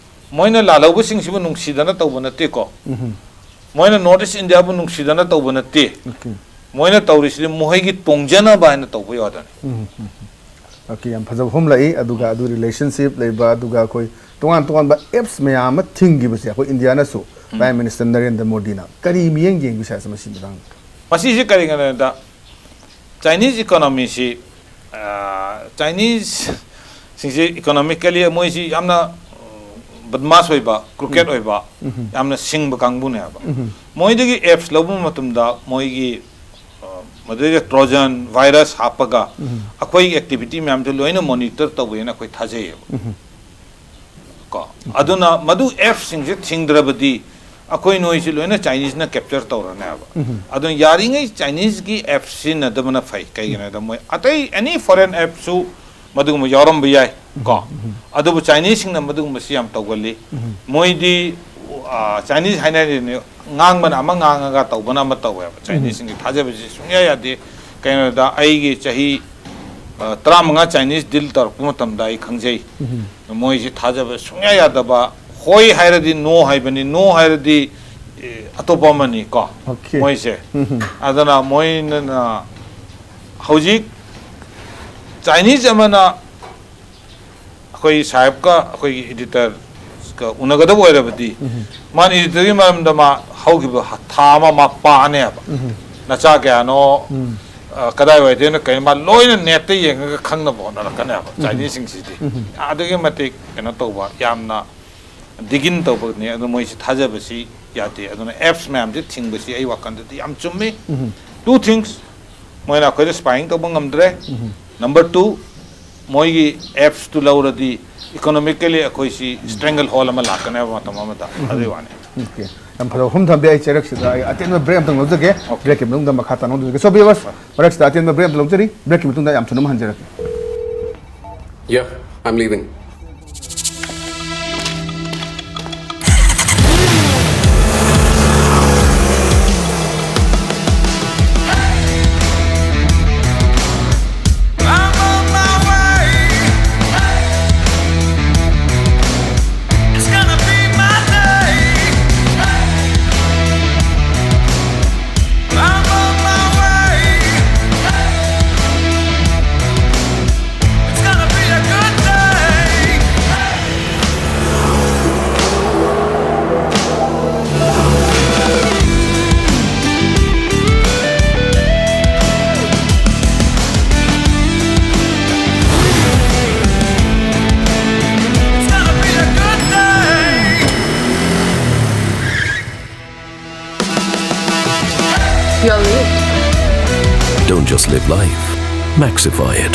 ꯃꯣꯏꯅ ꯂꯥꯜꯍꯧꯕꯁꯤꯡꯁꯤꯕꯨ ꯅꯨꯡꯁꯤꯗꯅ ꯇꯧꯕ ꯅꯠꯇꯦꯀꯣ꯫ ꯎꯝ꯫ ꯃꯣꯏꯅ ꯅꯣꯔꯠ ꯏꯁ ꯏꯟꯗꯤꯌꯥꯕꯨ ꯅꯨꯡꯁꯤꯗꯅ ꯇꯧꯕ ꯅꯠꯇꯦ꯫ ꯑꯣꯀꯦ꯫ ꯃꯣꯏꯅ ꯇꯧꯔꯤꯁꯤꯗꯤ ꯃꯈꯣꯏꯒꯤ ꯇꯣꯡꯖꯅꯕ ꯍꯥꯏꯅ ꯇꯧꯕ ꯌꯥꯗꯅꯤ꯫ ꯎꯝ, ꯎꯝ, ꯎꯝ꯫ ꯑꯣꯀꯦ, ꯌꯥꯝ ꯐꯖꯕ ꯋꯥꯐꯝ ꯂꯥꯛꯏ꯫ ꯑꯗꯨꯒ ꯑꯗꯨ ꯔꯤꯂꯦꯁꯟꯁꯤꯞ ꯂꯩꯕ, ꯑꯗꯨꯒ ꯑꯩꯈꯣꯏ ꯇꯣꯉꯥꯟ ꯇꯣꯉꯥꯟꯕ ꯑꯦꯞꯁ ꯃꯌꯥꯝ ꯑꯃ ꯊꯤꯡꯈꯤꯕꯁꯦ, ꯑꯩꯈꯣꯏ ꯏꯟꯗꯤꯌꯥꯅꯁꯨ, ꯎꯝ꯫ ꯄ꯭ꯔꯥꯏꯝ ꯃꯤꯅꯤꯁꯇꯔ ꯅꯔꯦꯟꯗ꯭ꯔ ꯃꯣꯗꯤꯅ ꯀꯔꯤ ꯃꯤꯠꯌꯦꯡ ꯌꯦꯡꯕꯤ ꯁꯥꯏ ꯃꯁꯤ ꯃꯇꯥꯡꯗ? ꯃꯁꯤꯁꯦ ꯀꯔꯤꯒꯤꯅꯣꯗ, ꯆꯥꯏꯅꯤꯁ ꯏꯀꯣꯅꯣꯃꯤꯁꯤ, ꯑ, ꯆꯥꯏꯅꯤꯁꯁꯤꯡꯁꯤ ꯏꯀꯣꯅꯣꯃꯤꯀꯦꯂꯤ ꯃꯣꯏꯁꯤ ꯌꯥꯝꯅ, ꯑ, ꯕꯗꯃꯥꯁ ꯑꯣꯏꯕ, ꯀ꯭ꯔꯨꯀꯦꯠ ꯎꯝ꯫ ꯑꯣꯏꯕ, ꯎꯝ꯫ ꯌꯥꯝꯅ ꯁꯤꯡꯕ ꯀꯥꯡꯕꯨꯅꯦꯕ꯫ ꯎꯝ꯫ ꯃꯣꯏꯗꯒꯤ ꯑꯦꯞꯁ ꯂꯧꯕ ꯃꯇꯝꯗ ꯃꯣꯏꯒꯤ, ꯑ, ꯃꯗꯨꯗꯩꯗ ꯇ꯭ꯔꯣꯖꯟ ꯚꯥꯏꯔꯁ ꯍꯥꯞꯄꯒ ꯎꯝ꯫ ꯑꯩꯈꯣꯏꯒꯤ ꯑꯦꯛꯇꯤꯚꯤꯇꯤ ꯃꯌꯥꯝꯁꯦ ꯂꯣꯏꯅ ꯃꯣꯅꯤꯇꯔ ꯇꯧꯋꯦꯅ ꯑꯩꯈꯣꯏ ꯊꯥꯖꯩꯌꯦꯕ꯫ ꯎꯝ꯫ ꯀꯣ꯫ ꯑꯗꯨꯅ ꯃꯗꯨ ꯑꯦꯞꯁꯤꯡꯁꯦ ꯊꯤꯡꯗ꯭ꯔꯕꯗꯤ ꯑꯩꯈꯣꯏ ꯅꯣꯏꯁꯤ ꯂꯣꯏꯅ ꯆꯥꯏꯅꯤꯁꯅ ꯀꯦꯞꯆꯔ ꯇꯧꯔꯅꯦꯕ꯫ ꯎꯝ꯫ ꯑꯗꯨꯅ ꯌꯥꯔꯤꯉꯩ ꯆꯥꯏꯅꯤꯁꯀꯤ ꯑꯦꯞ ꯁꯤꯖꯤꯟꯅꯗꯕꯅ ꯐꯩ꯫ ꯀꯩꯒꯤꯅꯣ ꯍꯥꯏꯗ ꯃꯣꯏ ꯑꯇꯩ ꯑꯦꯅꯤ ꯐꯣꯔꯦꯟ ꯑꯦꯞꯁꯨ ꯃꯗꯨꯒꯨꯝꯕ ꯌꯥꯎꯔꯝꯕ ꯌꯥꯏ ꯀꯣ꯫ ꯎꯝ꯫ ꯑꯗꯨꯕꯨ ꯆꯥꯏꯅꯤꯁꯁꯤꯡꯅ ꯃꯗꯨꯒꯨꯝꯕꯁꯤ ꯌꯥꯝ ꯇꯧꯒꯜꯂꯤ꯫ ꯎꯝ꯫ ꯃꯣꯏꯗꯤ, ꯑ, ꯆꯥꯏꯅꯤꯁ ꯍꯥꯏꯅꯔꯤꯅꯦ, ꯉꯥꯡꯕꯅ ꯑꯃ ꯉꯥꯡꯉꯒ ꯇꯧꯕꯅ ꯑꯃ ꯇꯧꯋꯦꯕ꯫ ꯎꯝ꯫ ꯆꯥꯏꯅꯤꯁꯁꯤꯡꯒꯤ ꯊꯥꯖꯕꯁꯤ ꯁꯨꯡꯌꯥ ꯌꯥꯗꯦ꯫ ꯀꯩꯅꯣꯗ ꯑꯩꯒꯤ ꯆꯍꯤ, ꯑ, ꯇꯔꯥꯃꯉꯥ ꯆꯥꯏꯅꯤꯁ ꯗꯤꯜ ꯇꯧꯔꯛꯄ ꯃꯇꯝꯗ ꯑꯩ ꯈꯪꯖꯩ꯫ ꯎꯝ꯫ ꯃꯣꯏꯁꯤ ꯊꯥꯖꯕ ꯁꯨꯡꯌꯥ ꯌꯥꯗꯕ, ꯍꯣꯏ ꯍꯥꯏꯔꯗꯤ ꯅꯣ ꯍꯥꯏꯕꯅꯤ, ꯅꯣ ꯍꯥꯏꯔꯗꯤ, ꯑꯦ, ꯑꯇꯣꯞꯄ ꯑꯃꯅꯤ ꯀꯣ, ꯑꯣꯀꯦ꯫ ꯃꯣꯏꯁꯦ꯫ ꯎꯝ꯫ ꯑꯗꯨꯅ ꯃꯣꯏꯅ ꯍꯧꯖꯤꯛ ꯆꯥꯏꯅꯤꯁ ꯑꯃꯅ ꯑꯩꯈꯣꯏ ꯁꯥꯍꯦꯕꯀ ꯑꯩꯈꯣꯏꯒꯤ ꯏꯗꯤꯇꯔꯒ ꯎꯅꯒꯗꯕ ꯑꯣꯏꯔꯕꯗꯤ, ꯎꯝ꯫ ꯃꯥꯅ ꯏꯗꯤꯇꯔꯒꯤ ꯃꯔꯝꯗ ꯃꯥ ꯍꯧꯈꯤꯕ ꯊꯥ ꯑꯃ ꯃꯥ ꯄꯥꯅꯦꯕ꯫ ꯎꯝ꯫ ꯅꯆꯥ ꯀꯌꯥꯅꯣ, ꯎꯝ꯫ ꯑ, ꯀꯗꯥꯏꯋꯥꯏꯗꯩꯅꯣ ꯀꯩꯅꯣ, ꯃꯥ ꯂꯣꯏꯅ ꯅꯦꯠꯇ ꯌꯦꯡꯉꯒ ꯈꯪꯅꯕ ꯍꯣꯠꯅꯔꯛꯀꯅꯦꯕ, ꯎꯝ꯫ ꯆꯥꯏꯅꯤꯁꯁꯤꯡꯁꯤꯗꯤ꯫ ꯎꯝ꯫ ꯑꯗꯨꯛꯀꯤ ꯃꯇꯤꯛ ꯀꯩꯅꯣ ꯇꯧꯕ, ꯌꯥꯝꯅ ꯗꯤꯒꯤꯟ ꯇꯧꯕꯅꯤ꯫ ꯑꯗꯨ ꯃꯣꯏꯁꯤ ꯊꯥꯖꯕꯁꯤ ꯌꯥꯗꯦ꯫ ꯑꯗꯨꯅ ꯑꯦꯞꯁ ꯃꯌꯥꯝꯁꯤ ꯊꯤꯡꯕꯁꯤ ꯑꯩ ꯋꯥꯈꯜꯗꯗꯤ ꯌꯥꯝ ꯆꯨꯝꯃꯤ꯫ ꯎꯝ꯫ Two things, ꯃꯣꯏꯅ ꯑꯩꯈꯣꯏꯗ ꯁ꯭ꯄꯥꯏꯡ ꯇꯧꯕ ꯉꯝꯗ꯭ꯔꯦ꯫ ꯅꯝꯕꯔ ꯇꯨ, ꯃꯣꯏꯒꯤ ꯑꯦꯞꯁꯇꯨ ꯂꯧꯔꯗꯤ ꯏꯀꯣꯅꯣꯃꯤꯀꯦꯂꯤ ꯑꯩꯈꯣꯏꯁꯤ ꯁ꯭ꯇ꯭ꯔꯦꯡꯒꯜ ꯍꯣꯜ ꯑꯃ ꯂꯥꯛꯀꯅꯦꯕ ꯃꯇꯝ ꯑꯃꯗ꯫ ꯑꯗꯨꯒꯤ ꯋꯥꯅꯤ꯫ ꯑꯣꯀꯦ, ꯌꯥꯝ ꯐꯖꯕ ꯋꯥꯐꯝ ꯊꯝꯕꯤ꯫ ꯑꯩ ꯆꯩꯔꯛꯁꯤꯗ ꯑꯩ ꯑꯇꯦꯟꯕ ꯕ꯭ꯔꯦꯛ ꯑꯝꯇꯪ ꯂꯧꯖꯒꯦ꯫ ꯕ꯭ꯔꯦꯛꯀꯤ ꯃꯇꯨꯡꯗ ꯃꯈꯥ ꯇꯥꯅ ꯍꯧꯖꯒꯦ꯫ ꯁꯣ ꯚꯤꯌꯨꯋꯔꯁ, ꯃꯔꯛꯁꯤꯗ ꯑꯇꯦꯟꯕ ꯕ꯭ꯔꯦꯛ ꯑꯝꯇ ꯂꯧꯖꯔꯤ꯫ ꯕ꯭ꯔꯦꯛꯀꯤ ꯃꯇꯨꯡꯗ ꯌꯥꯝ ꯊꯨꯅ ꯑꯃꯨꯛ ꯍꯟꯖꯔꯛꯀꯦ꯫ Yeah, I'm leaving. You're late. Don't just live life, maxify it.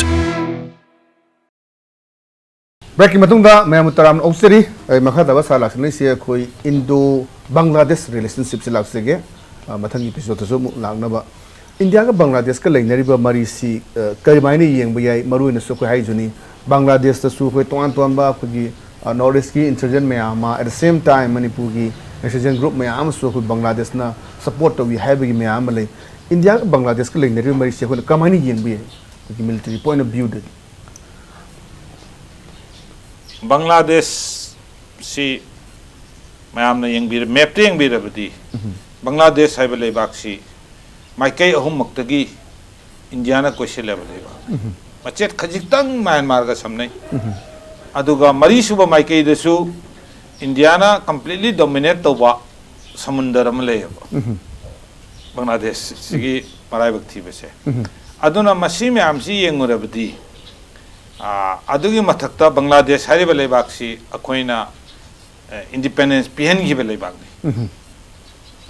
ꯕ꯭ꯔꯦꯛꯀꯤ ꯃꯇꯨꯡꯗ ꯃꯌꯥꯝꯕꯨ ꯇꯔꯥꯝꯅ ꯑꯣꯛꯆꯔꯤ꯫ ꯑꯩ ꯃꯈꯥ ꯇꯥꯕ ꯁꯥ ꯂꯥꯛꯁꯤꯟꯅꯔꯤꯁꯤ ꯑꯩꯈꯣꯏ ꯏꯟꯗꯣ ꯕꯪꯒ꯭ꯂꯥꯗꯦꯁ ꯔꯤꯂꯦꯁꯟꯁꯤꯞꯁꯦ ꯂꯥꯛꯆꯒꯦ꯫ ꯑ, ꯃꯊꯪꯒꯤ ꯑꯦꯄꯤꯁꯣꯗꯇꯁꯨ ꯑꯃꯨꯛ ꯂꯥꯛꯅꯕ꯫ ꯏꯟꯗꯤꯌꯥꯒ ꯕꯪꯒ꯭ꯂꯥꯗꯦꯁꯀ ꯂꯩꯅꯔꯤꯕ ꯃꯔꯤꯁꯤ, ꯑ, ꯀꯔꯝꯍꯥꯏꯅ ꯌꯦꯡꯕ ꯌꯥꯏ? ꯃꯔꯨꯑꯣꯏꯅꯁꯨ ꯑꯩꯈꯣꯏ ꯍꯥꯏꯖꯅꯤ, ꯕꯪꯒ꯭ꯂꯥꯗꯦꯁꯇꯁꯨ ꯑꯩꯈꯣꯏ ꯇꯣꯉꯥꯟ ꯇꯣꯉꯥꯟꯕ ꯑꯩꯈꯣꯏꯒꯤ, ꯑ, ꯅꯣꯔꯠ ꯏꯁꯀꯤ ꯏꯟꯁꯔꯖꯦꯟ ꯃꯌꯥꯝ ꯑꯃ, at the same time ꯃꯅꯤꯄꯨꯔꯒꯤ ꯏꯟꯁꯔꯖꯦꯟ ꯒ꯭ꯔꯨꯞ ꯃꯌꯥꯝ ꯑꯃꯁꯨ ꯑꯩꯈꯣꯏ ꯕꯪꯒ꯭ꯂꯥꯗꯦꯁꯅ ꯁꯄꯣꯔꯠ ꯇꯧꯏ ꯍꯥꯏꯕꯒꯤ ꯃꯌꯥꯝ ꯑꯃ ꯂꯩ꯫ ꯏꯟꯗꯤꯌꯥꯒ ꯕꯪꯒ꯭ꯂꯥꯗꯦꯁꯀ ꯂꯩꯅꯔꯤꯕ ꯃꯔꯤꯁꯤ ꯑꯩꯈꯣꯏꯅ ꯀꯃꯥꯏꯅ ꯌꯦꯡꯕ ꯌꯥꯏ? ꯑꯩꯈꯣꯏꯒꯤ ꯃꯤꯂꯤꯇꯔꯤ ꯄꯣꯏꯟ ꯑꯣꯐ ꯚ꯭ꯌꯨꯗꯒꯤ꯫ ꯕꯪꯒ꯭ꯂꯥꯗꯦꯁꯁꯤ ꯃꯌꯥꯝꯅ ꯌꯦꯡꯕꯤꯔ ꯃꯦꯞꯇ ꯌꯦꯡꯕꯤꯔꯕꯗꯤ, ꯕꯪꯒ꯭ꯂꯥꯗꯦꯁ ꯍꯥꯏꯕ ꯂꯩꯕꯥꯛꯁꯤ ꯃꯥꯏꯀꯩ ꯑꯍꯨꯝꯃꯛꯇꯒꯤ ꯏꯟꯗꯤꯌꯥꯅ ꯀꯣꯏꯁꯤꯜꯂꯦꯕ ꯂꯩꯕꯥꯛ꯫ ꯃꯆꯦꯠ ꯈꯖꯤꯛꯇꯪ ꯃ꯭ꯌꯥꯟꯃꯥꯔꯒ ꯁꯝꯅꯩ꯫ ꯑꯗꯨꯒ ꯃꯔꯤꯁꯨꯕ ꯃꯥꯏꯀꯩꯗꯁꯨ ꯏꯟꯗꯤꯌꯥꯅ ꯀꯝꯄ꯭ꯂꯤꯠꯂꯤ ꯗꯣꯃꯤꯅꯦꯠ ꯇꯧꯕ ꯁꯃꯨꯟꯗꯔ ꯑꯃ ꯂꯩꯌꯦꯕ꯫ ꯕꯪꯒ꯭ꯂꯥꯗꯦꯁꯁꯤꯒꯤ ꯃꯔꯥꯏꯕꯛ ꯊꯤꯕꯁꯦ꯫ ꯑꯗꯨꯅ ꯃꯁꯤ ꯃꯌꯥꯝꯁꯤ ꯌꯦꯡꯉꯨꯔꯕꯗꯤ, ꯑꯥ, ꯑꯗꯨꯒꯤ ꯃꯊꯛꯇ ꯕꯪꯒ꯭ꯂꯥꯗꯦꯁ ꯍꯥꯏꯔꯤꯕ ꯂꯩꯕꯥꯛꯁꯤ ꯑꯩꯈꯣꯏꯅ, ꯑꯦ, ꯏꯟꯗꯤꯄꯦꯟꯗꯦꯟꯁ ꯄꯤꯍꯟꯈꯤꯕ ꯂꯩꯕꯥꯛꯅꯤ꯫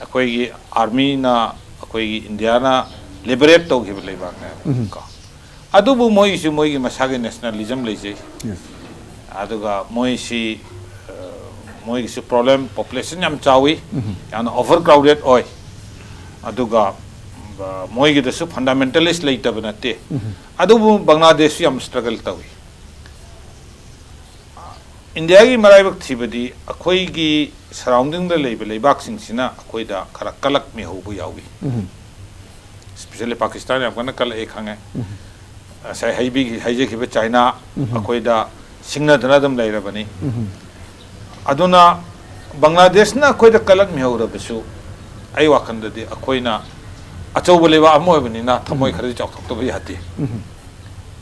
ꯑꯩꯈꯣꯏꯒꯤ ꯑꯥꯔꯃꯤꯅ, ꯑꯩꯈꯣꯏꯒꯤ ꯏꯟꯗꯤꯌꯥꯅ ꯂꯤꯕꯔꯦꯠ ꯇꯧꯈꯤꯕ ꯂꯩꯕꯥꯛꯅꯦꯕ ꯀꯣ꯫ ꯑꯗꯨꯕꯨ ꯃꯣꯏꯒꯤꯁꯨ ꯃꯣꯏꯒꯤ ꯃꯁꯥꯒꯤ ꯅꯦꯁꯅꯦꯂꯤꯖꯝ ꯂꯩꯖꯩ꯫ ꯑꯗꯨꯒ ꯃꯣꯏꯁꯤ, ꯑ, ꯃꯣꯏꯒꯤꯁꯨ ꯄ꯭ꯔꯣꯕ꯭ꯂꯦꯝ, ꯄꯣꯄꯨꯂꯦꯁꯟ ꯌꯥꯝ ꯆꯥꯎꯏ, ꯌꯥꯝꯅ ꯑꯣꯚꯔ ꯀ꯭ꯔꯥꯎꯗꯦꯠ ꯑꯣꯏ꯫ ꯑꯗꯨꯒ, ꯑ, ꯃꯣꯏꯒꯤꯗꯁꯨ ꯐꯟꯗꯥꯃꯦꯟꯇꯦꯂꯤꯁ ꯂꯩꯇꯕ ꯅꯠꯇꯦ꯫ ꯑꯗꯨꯕꯨ ꯕꯪꯒ꯭ꯂꯥꯗꯦꯁꯁꯨ ꯌꯥꯝ ꯁ꯭ꯇ꯭ꯔꯒꯜ ꯇꯧꯏ꯫ ꯏꯟꯗꯤꯌꯥꯒꯤ ꯃꯔꯥꯏꯕꯛ ꯊꯤꯕꯗꯤ ꯑꯩꯈꯣꯏꯒꯤ ꯁꯔꯥꯎꯟꯗꯤꯡꯗ ꯂꯩꯕ ꯂꯩꯕꯥꯛꯁꯤꯡꯁꯤꯅ ꯑꯩꯈꯣꯏꯗ ꯈꯔ ꯀꯂꯛ ꯃꯤꯍꯧꯕ ꯌꯥꯎꯏ꯫ ꯏꯁꯄꯤꯁꯦꯜꯂꯤ ꯄꯥꯀꯤꯁꯇꯥꯟ ꯌꯥꯝ ꯀꯟꯅ ꯀꯜꯂꯛꯑꯦ ꯈꯪꯉꯦ꯫ ꯉꯁꯥꯏ ꯍꯥꯏꯕꯤꯈꯤ-, ꯍꯥꯏꯖꯈꯤꯕ ꯆꯥꯏꯅꯥ ꯑꯩꯈꯣꯏꯗ ꯁꯤꯡꯅꯗꯅ ꯑꯗꯨꯝ ꯂꯩꯔꯕꯅꯤ꯫ ꯑꯗꯨꯅ ꯕꯪꯒ꯭ꯂꯥꯗꯦꯁꯅ ꯑꯩꯈꯣꯏꯗ ꯀꯂꯛ ꯃꯤꯍꯧꯔꯕꯁꯨ, ꯑꯩ ꯋꯥꯈꯜꯗꯗꯤ ꯑꯩꯈꯣꯏꯅ ꯑꯆꯧꯕ ꯂꯩꯕꯥꯛ ꯑꯃ ꯑꯣꯏꯕꯅꯤꯅ ꯊꯃꯣꯏ ꯈꯔꯗꯤ ꯆꯥꯎꯊꯣꯛꯇꯕ ꯌꯥꯗꯦ꯫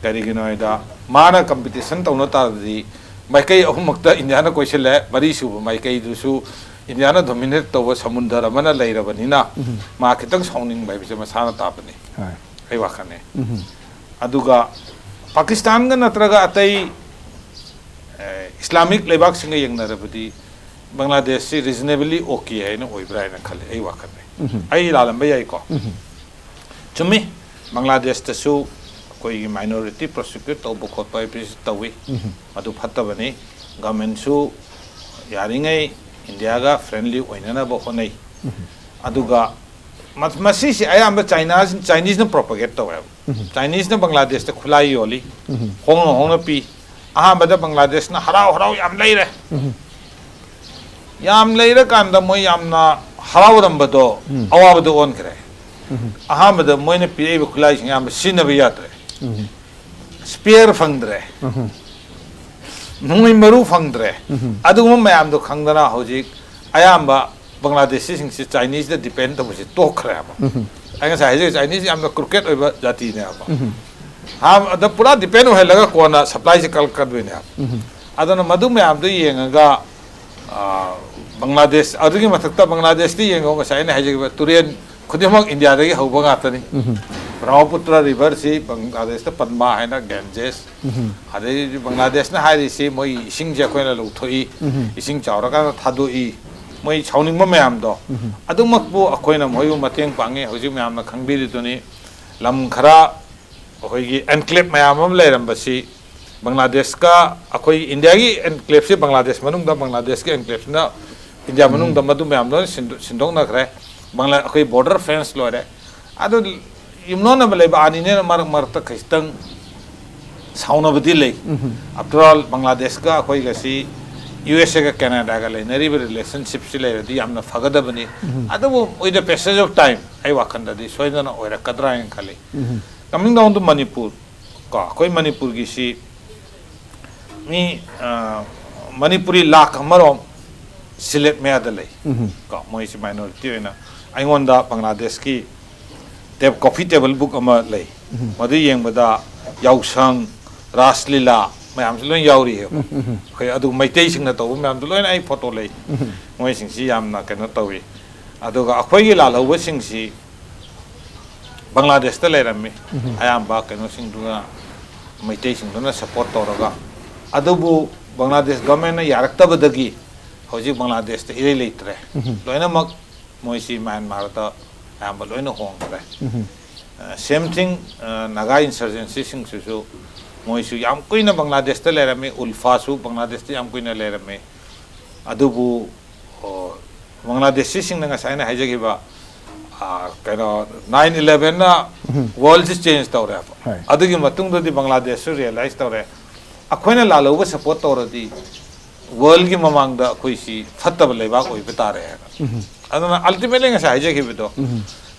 ꯀꯔꯤꯒꯤꯅꯣ ꯍꯥꯏꯗ, ꯃꯥꯅ ꯀꯝꯄꯤꯇꯤꯁꯟ ꯇꯧꯅ ꯇꯥꯔꯗꯤ, ꯃꯥꯏꯀꯩ ꯑꯍꯨꯝꯃꯛꯇ ꯏꯟꯗꯤꯌꯥꯅ ꯀꯣꯏꯁꯤꯜꯂꯦ, ꯃꯔꯤꯁꯨꯕ ꯃꯥꯏꯀꯩꯗꯨꯁꯨ ꯏꯟꯗꯤꯌꯥꯅ ꯗꯣꯃꯤꯅꯦꯠ ꯇꯧꯕ ꯁꯃꯨꯟꯗꯔ ꯑꯃꯅ ꯂꯩꯔꯕꯅꯤꯅ, ꯃꯥ ꯈꯤꯇꯪ ꯁꯥꯎꯅꯤꯡꯕ ꯍꯥꯏꯕꯁꯦ ꯃꯁꯥꯅ ꯇꯥꯕꯅꯤ꯫ ꯍꯣꯏ꯫ ꯑꯩ ꯋꯥꯈꯜꯅꯦ꯫ ꯑꯗꯨꯒ ꯄꯥꯀꯤꯁꯇꯥꯟꯒ ꯅꯠꯇ꯭ꯔꯒ ꯑꯇꯩ, ꯑꯦ, ꯏꯁꯂꯥꯃꯤꯛ ꯂꯩꯕꯥꯛꯁꯤꯡꯒ ꯌꯦꯡꯅꯔꯕꯗꯤ ꯕꯪꯒ꯭ꯂꯥꯗꯦꯁꯁꯤ ꯔꯤꯖꯅꯦꯕꯂꯤ ꯑꯣꯀꯦ ꯍꯥꯏꯅ ꯑꯣꯏꯕ꯭ꯔꯥ ꯍꯥꯏꯅ ꯈꯜꯂꯤ, ꯑꯩ ꯋꯥꯈꯜꯅꯦ꯫ ꯑꯩ ꯂꯥꯜꯂꯝꯕ ꯌꯥꯏꯀꯣ꯫ ꯆꯨꯝꯃꯤ, ꯕꯪꯒ꯭ꯂꯥꯗꯦꯁꯇꯁꯨ ꯑꯩꯈꯣꯏꯒꯤ ꯃꯥꯏꯅꯣꯔꯤꯇꯤ ꯄ꯭ꯔꯣꯁꯤꯀ꯭ꯌꯨꯠ ꯇꯧꯕ ꯈꯣꯠꯄ ꯍꯥꯏꯕꯁꯤ ꯇꯧꯏ꯫ ꯃꯗꯨ ꯐꯠꯇꯕꯅꯤ꯫ ꯒꯃꯦꯟꯁꯨ ꯌꯥꯔꯤꯉꯩ ꯏꯟꯗꯤꯌꯥꯒ ꯐ꯭ꯔꯦꯟꯂꯤ ꯑꯣꯏꯅꯅꯕ ꯍꯣꯠꯅꯩ꯫ ꯑꯗꯨꯒ ꯃ-, ꯃꯁꯤꯁꯤ ꯑꯌꯥꯝꯕ ꯆꯥꯏꯅꯥ-, ꯆꯥꯏꯅꯤꯁꯅ ꯄ꯭ꯔꯣꯄꯒꯦꯠ ꯇꯧꯋꯦꯕ꯫ ꯆꯥꯏꯅꯤꯁꯅ ꯕꯪꯒ꯭ꯂꯥꯗꯦꯁꯇ ꯈꯨꯠꯂꯥꯏ ꯌꯣꯜꯂꯤ, ꯍꯣꯡꯅ ꯍꯣꯡꯅ ꯄꯤ꯫ ꯑꯍꯥꯟꯕꯗ ꯕꯪꯒ꯭ꯂꯥꯗꯦꯁꯅ ꯍꯔꯥꯎ ꯍꯔꯥꯎ ꯌꯥꯝ ꯂꯩꯔꯦ꯫ ꯌꯥꯝ ꯂꯩꯔꯀꯥꯟꯗ ꯃꯣꯏ ꯌꯥꯝꯅ ꯍꯔꯥꯎꯔꯝꯕꯗꯣ ꯑꯋꯥꯕꯗ ꯑꯣꯟꯈ꯭ꯔꯦ꯫ ꯑꯍꯥꯟꯕꯗ ꯃꯣꯏꯅ ꯄꯤꯔꯛꯏꯕ ꯈꯨꯠꯂꯥꯏꯁꯤꯡ ꯑꯌꯥꯝꯕ ꯁꯤꯖꯤꯟꯅꯕ ꯌꯥꯗ꯭ꯔꯦ꯫ ꯁ꯭ꯄꯦꯌꯔ ꯐꯪꯗ꯭ꯔꯦ꯫ ꯅꯣꯡꯃꯩ ꯃꯔꯨ ꯐꯪꯗ꯭ꯔꯦ꯫ ꯑꯗꯨꯒꯨꯝꯕ ꯃꯌꯥꯝꯗꯣ ꯈꯪꯗꯅ ꯍꯧꯖꯤꯛ ꯑꯌꯥꯝꯕ ꯕꯪꯒ꯭ꯂꯥꯗꯦꯁꯤꯁꯤꯡꯁꯤ ꯆꯥꯏꯅꯤꯁꯇ ꯗꯤꯄꯦꯟ ꯇꯧꯕꯁꯤ ꯇꯣꯛꯈ꯭ꯔꯦꯕ꯫ ꯑꯩ ꯉꯁꯥꯏ ꯍꯥꯏꯖꯔꯤꯕ ꯆꯥꯏꯅꯤꯁ ꯌꯥꯝꯅ ꯀ꯭ꯔꯨꯀꯦꯠ ꯑꯣꯏꯕ ꯖꯥꯇꯤꯅꯦꯕ꯫ ꯍꯥ-, ꯑꯗ ꯄꯨꯔꯥ ꯗꯤꯄꯦꯟ ꯑꯣꯏꯍꯜꯂꯒ ꯀꯣꯟꯅ ꯁꯄ꯭ꯂꯥꯏꯁꯦ ꯀꯜꯂꯛꯀꯗꯣꯏꯅꯦꯕ꯫ ꯑꯗꯨꯅ ꯃꯗꯨ ꯃꯌꯥꯝꯗꯨ ꯌꯦꯡꯉꯒ, ꯑ, ꯕꯪꯒ꯭ꯂꯥꯗꯦꯁ, ꯑꯗꯨꯒꯤ ꯃꯊꯛꯇ ꯕꯪꯒ꯭ꯂꯥꯗꯦꯁꯇ ꯌꯦꯡꯉꯣ, ꯉꯁꯥꯏ ꯑꯩꯅ ꯍꯥꯏꯖꯈꯤꯕ ꯇꯨꯔꯦꯟ ꯈꯨꯗꯤꯡꯃꯛ ꯏꯟꯗꯤꯌꯥꯗꯒꯤ ꯍꯧꯕ ꯉꯥꯛꯇꯅꯤ꯫ ꯕ꯭ꯔꯍꯃꯄꯨꯇ꯭ꯔ ꯔꯤꯚꯔꯁꯤ ꯕꯪꯒ꯭ꯂꯥꯗꯦꯁꯇ ꯄꯟꯃꯥ ꯍꯥꯏꯅ, ꯒꯦꯟꯖꯦꯁ, ꯑꯗꯩ ꯕꯪꯒ꯭ꯂꯥꯗꯦꯁꯅ ꯍꯥꯏꯔꯤꯁꯤ ꯃꯣꯏ ꯏꯁꯤꯡꯁꯦ ꯑꯩꯈꯣꯏꯅ ꯂꯧꯊꯣꯛꯏ, ꯏꯁꯤꯡ ꯆꯥꯎꯔꯀꯥꯟꯗ ꯊꯥꯗꯣꯛꯏ, ꯃꯣꯏ ꯁꯥꯎꯅꯤꯡꯕ ꯃꯌꯥꯝꯗꯣ, ꯑꯗꯨꯃꯛꯄꯨ ꯑꯩꯈꯣꯏꯅ ꯃꯣꯏꯕꯨ ꯃꯇꯦꯡ ꯄꯥꯡꯉꯤ꯫ ꯍꯧꯖꯤꯛ ꯃꯌꯥꯝꯅ ꯈꯪꯕꯤꯔꯤꯗꯨꯅꯤ, ꯂꯝ ꯈꯔ ꯑꯩꯈꯣꯏꯒꯤ ꯑꯦꯟꯀ꯭ꯂꯦꯕ ꯃꯌꯥꯝ ꯑꯃ ꯂꯩꯔꯝꯕꯁꯤ ꯕꯪꯒ꯭ꯂꯥꯗꯦꯁꯀ, ꯑꯩꯈꯣꯏ ꯏꯟꯗꯤꯌꯥꯒꯤ ꯑꯦꯟꯀ꯭ꯂꯦꯕꯁꯤ ꯕꯪꯒ꯭ꯂꯥꯗꯦꯁ ꯃꯅꯨꯡꯗ, ꯕꯪꯒ꯭ꯂꯥꯗꯦꯁꯀꯤ ꯑꯦꯟꯀ꯭ꯂꯦꯕꯁꯤꯅ ꯏꯟꯗꯤꯌꯥ ꯃꯅꯨꯡꯗ, ꯃꯗꯨ ꯃꯌꯥꯝ ꯂꯣꯏꯅ ꯁꯤꯟꯗꯣꯛ-, ꯁꯤꯟꯗꯣꯛꯅꯈ꯭ꯔꯦ꯫ ꯕꯪꯒ꯭ꯂꯥ-, ꯑꯩꯈꯣꯏ ꯕꯣꯔꯗꯔ ꯐꯦꯟꯁ ꯂꯣꯏꯔꯦ꯫ ꯑꯗꯨ ꯌꯨꯝꯂꯣꯟꯅꯕ ꯂꯩꯕ ꯑꯅꯤꯅꯦꯅ ꯃꯔꯛ ꯃꯔꯛꯇ ꯈꯖꯤꯛꯇꯪ ꯁꯥꯎꯅꯕꯗꯤ ꯂꯩ꯫ ꯑꯥꯐꯇꯔ ꯑꯣꯜ, ꯕꯪꯒ꯭ꯂꯥꯗꯦꯁꯀ ꯑꯩꯈꯣꯏꯒꯁꯤ, ꯌꯨ ꯑꯦꯁ ꯑꯦꯒ ꯀꯦꯅꯥꯗꯥꯒ ꯂꯩꯅꯔꯤꯕ ꯔꯤꯂꯦꯁꯟꯁꯤꯞꯁꯤ ꯂꯩꯔꯗꯤ ꯌꯥꯝꯅ ꯐꯒꯗꯕꯅꯤ꯫ ꯑꯗꯨꯕꯨ, with the passage of time, ꯑꯩ ꯋꯥꯈꯜꯗꯗꯤ ꯁꯣꯏꯗꯅ ꯑꯣꯏꯔꯛꯀꯗ꯭ꯔꯥ ꯍꯥꯏꯅ ꯈꯜꯂꯤ꯫ Coming down to ꯃꯅꯤꯄꯨꯔ, ꯀꯣ, ꯑꯩꯈꯣꯏ ꯃꯅꯤꯄꯨꯔꯒꯤꯁꯤ ꯃꯤ, ꯑ, ꯃꯅꯤꯄꯨꯔꯤ ꯂꯥꯈ ꯑꯃꯔꯣꯝ ꯁꯤꯂꯦꯠ ꯃꯌꯥꯗ ꯂꯩ꯫ ꯀꯣ, ꯃꯣꯏꯁꯤ ꯃꯥꯏꯅꯣꯔꯤꯇꯤ ꯑꯣꯏꯅ, ꯑꯩꯉꯣꯟꯗ ꯕꯪꯒ꯭ꯂꯥꯗꯦꯁꯀꯤ ꯇꯦꯞ-, ꯀꯣꯐꯤ ꯇꯦꯕꯜ ꯕꯨꯛ ꯑꯃ ꯂꯩ꯫ ꯃꯗꯨ ꯌꯦꯡꯕꯗ ꯌꯥꯎꯁꯪ, ꯔꯥꯁ ꯂꯤꯂꯥ ꯃꯌꯥꯝꯁꯨ ꯂꯣꯏ ꯌꯥꯎꯔꯤꯑꯕ꯫ ꯑꯩꯈꯣꯏ ꯑꯗꯨ ꯃꯩꯇꯩꯁꯤꯡꯅ ꯇꯧꯕ ꯃꯌꯥꯝꯗꯨ ꯂꯣꯏꯅ ꯑꯩ ꯐꯣꯇꯣ ꯂꯩ꯫ ꯃꯣꯏꯁꯤꯡꯁꯤ ꯌꯥꯝꯅ ꯀꯩꯅꯣ ꯇꯧꯏ꯫ ꯑꯗꯨꯒ ꯑꯩꯈꯣꯏꯒꯤ ꯂꯥꯜꯍꯧꯕꯁꯤꯡꯁꯤ ꯕꯪꯒ꯭ꯂꯥꯗꯦꯁꯇ ꯂꯩꯔꯝꯃꯤ꯫ ꯑꯌꯥꯝꯕ ꯀꯩꯅꯣꯁꯤꯡꯗꯨꯅ, ꯃꯩꯇꯩꯁꯤꯡꯗꯨꯅ ꯁꯄꯣꯔꯠ ꯇꯧꯔꯒ, ꯑꯗꯨꯕꯨ ꯕꯪꯒ꯭ꯂꯥꯗꯦꯁ ꯒꯚꯔꯟꯃꯦꯟꯅ ꯌꯥꯔꯛꯇꯕꯗꯒꯤ ꯍꯧꯖꯤꯛ ꯕꯪꯒ꯭ꯂꯥꯗꯦꯁꯇ ꯏꯔꯩ ꯂꯩꯇ꯭ꯔꯦ꯫ ꯂꯣꯏꯅꯃꯛ ꯃꯣꯏꯁꯤ ꯃ꯭ꯌꯥꯟꯃꯥꯔꯗ ꯑꯌꯥꯝꯕ ꯂꯣꯏꯅ ꯍꯣꯡꯈ꯭ꯔꯦ꯫ Same thing, ꯅꯥꯒꯥ ꯏꯟꯁꯔꯖꯦꯟꯁꯤꯁꯤꯡꯁꯤꯁꯨ ꯃꯣꯏꯁꯨ ꯌꯥꯝ ꯀꯨꯏꯅ ꯕꯪꯒ꯭ꯂꯥꯗꯦꯁꯇ ꯂꯩꯔꯝꯃꯤ, ꯎꯜꯐꯥꯁꯨ ꯕꯪꯒ꯭ꯂꯥꯗꯦꯁꯇ ꯌꯥꯝ ꯀꯨꯏꯅ ꯂꯩꯔꯝꯃꯤ꯫ ꯑꯗꯨꯕꯨ, ꯑꯣ, ꯕꯪꯒ꯭ꯂꯥꯗꯦꯁꯤꯁꯤꯡꯅ ꯉꯁꯥꯏ ꯑꯩꯅ ꯍꯥꯏꯖꯈꯤꯕ, ꯑ, ꯀꯩꯅꯣ, ꯅꯥꯏꯟ ꯏꯂꯦꯚꯦꯟꯅ ꯋꯥꯔꯜꯁꯤ ꯆꯦꯟꯖ ꯇꯧꯔꯦꯕ꯫ ꯍꯣꯏ꯫ ꯑꯗꯨꯒꯤ ꯃꯇꯨꯡꯗꯗꯤ ꯕꯪꯒ꯭ꯂꯥꯗꯦꯁꯁꯨ ꯔꯤꯌꯦꯂꯥꯏꯁ ꯇꯧꯔꯦ, ꯑꯩꯈꯣꯏꯅ ꯂꯥꯜꯍꯧꯕ ꯁꯄꯣꯔꯠ ꯇꯧꯔꯗꯤ ꯋꯥꯔꯜꯒꯤ ꯃꯃꯥꯡꯗ ꯑꯩꯈꯣꯏꯁꯤ ꯐꯠꯇꯕ ꯂꯩꯕꯥꯛ ꯑꯣꯏꯕ ꯇꯥꯔꯦ ꯍꯥꯏꯅ꯫ ꯑꯗꯨꯅ ꯑꯜꯇꯤꯃꯦꯠꯂꯤ ꯉꯁꯥꯏ ꯍꯥꯏꯖꯈꯤꯕꯗꯣ,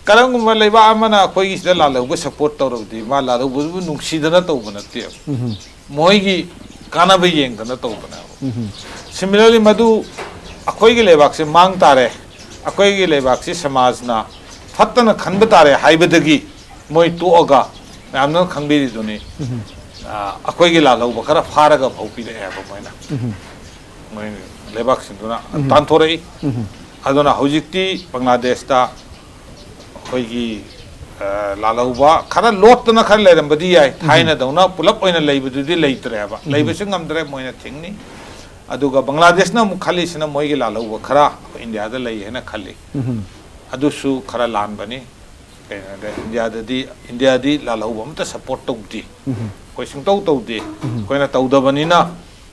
ꯀꯔꯝꯒꯨꯝꯕ ꯂꯩꯕꯥꯛ ꯑꯃꯅ ꯑꯩꯈꯣꯏꯒꯤ ꯁꯤꯗ ꯂꯥꯜꯍꯧꯕ ꯁꯄꯣꯔꯠ ꯇꯧꯔꯕꯗꯤ ꯃꯥ ꯂꯥꯜꯍꯧꯕꯗꯨꯕꯨ ꯅꯨꯡꯁꯤꯗꯅ ꯇꯧꯕ ꯅꯠꯇꯦꯕ꯫ ꯃꯣꯏꯒꯤ ꯀꯥꯟꯅꯕ ꯌꯦꯡꯗꯅ ꯇꯧꯕꯅꯦꯕ꯫ Similarly, ꯃꯗꯨ ꯑꯩꯈꯣꯏꯒꯤ ꯂꯩꯕꯥꯛꯁꯦ ꯃꯥꯡ ꯇꯥꯔꯦ, ꯑꯩꯈꯣꯏꯒꯤ ꯂꯩꯕꯥꯛꯁꯤ ꯁꯃꯥꯖꯅ ꯐꯠꯇꯅ ꯈꯟꯕ ꯇꯥꯔꯦ ꯍꯥꯏꯕꯗꯒꯤ ꯃꯣꯏ ꯇꯣꯛꯑꯒ, ꯃꯌꯥꯝꯅ ꯈꯪꯕꯤꯔꯤꯗꯨꯅꯤ, ꯑ, ꯑꯩꯈꯣꯏꯒꯤ ꯂꯥꯜꯍꯧꯕ ꯈꯔ ꯐꯥꯔꯒ ꯐꯥꯎ ꯄꯤꯔꯛꯑꯦꯕ ꯃꯣꯏꯅ꯫ ꯃꯣꯏ ꯂꯩꯕꯥꯛꯁꯤꯡꯗꯨꯅ ꯇꯥꯟꯊꯣꯔꯛꯏ꯫ ꯑꯗꯨꯅ ꯍꯧꯖꯤꯛꯇꯤ ꯕꯪꯒ꯭ꯂꯥꯗꯦꯁꯇ ꯑꯩꯈꯣꯏꯒꯤ, ꯑ, ꯂꯥꯜꯍꯧꯕ ꯈꯔ ꯂꯣꯠꯇꯅ ꯈꯔ ꯂꯩꯔꯝꯕꯗꯤ ꯌꯥꯏ, ꯊꯥꯏꯅꯗꯧꯅ ꯄꯨꯂꯞ ꯑꯣꯏꯅ ꯂꯩꯕꯗꯨꯗꯤ ꯂꯩꯇ꯭ꯔꯦꯕ꯫ ꯂꯩꯕꯁꯨ ꯉꯝꯗ꯭ꯔꯦ, ꯃꯣꯏꯅ ꯊꯤꯡꯅꯤ꯫ ꯑꯗꯨꯒ ꯕꯪꯒ꯭ꯂꯥꯗꯦꯁꯅ ꯑꯃꯨꯛ ꯈꯜꯂꯤꯁꯤꯅ ꯃꯣꯏꯒꯤ ꯂꯥꯜꯍꯧꯕ ꯈꯔ ꯑꯩꯈꯣꯏ ꯏꯟꯗꯤꯌꯥꯗ ꯂꯩ ꯍꯥꯏꯅ ꯈꯜꯂꯤ꯫ ꯑꯗꯨꯁꯨ ꯈꯔ ꯂꯥꯟꯕꯅꯤ꯫ ꯀꯩꯅꯣꯗ ꯏꯟꯗꯤꯌꯥꯗꯗꯤ, ꯏꯟꯗꯤꯌꯥꯗꯤ ꯂꯥꯜꯍꯧꯕ ꯑꯃꯠꯇ ꯁꯞꯄꯣꯔꯠ ꯇꯧꯗꯦ꯫ ꯑꯩꯈꯣꯏ ꯁꯨꯡꯇꯧ ꯇꯧꯗꯦ꯫ ꯑꯩꯈꯣꯏꯅ ꯇꯧꯗꯕꯅꯤꯅ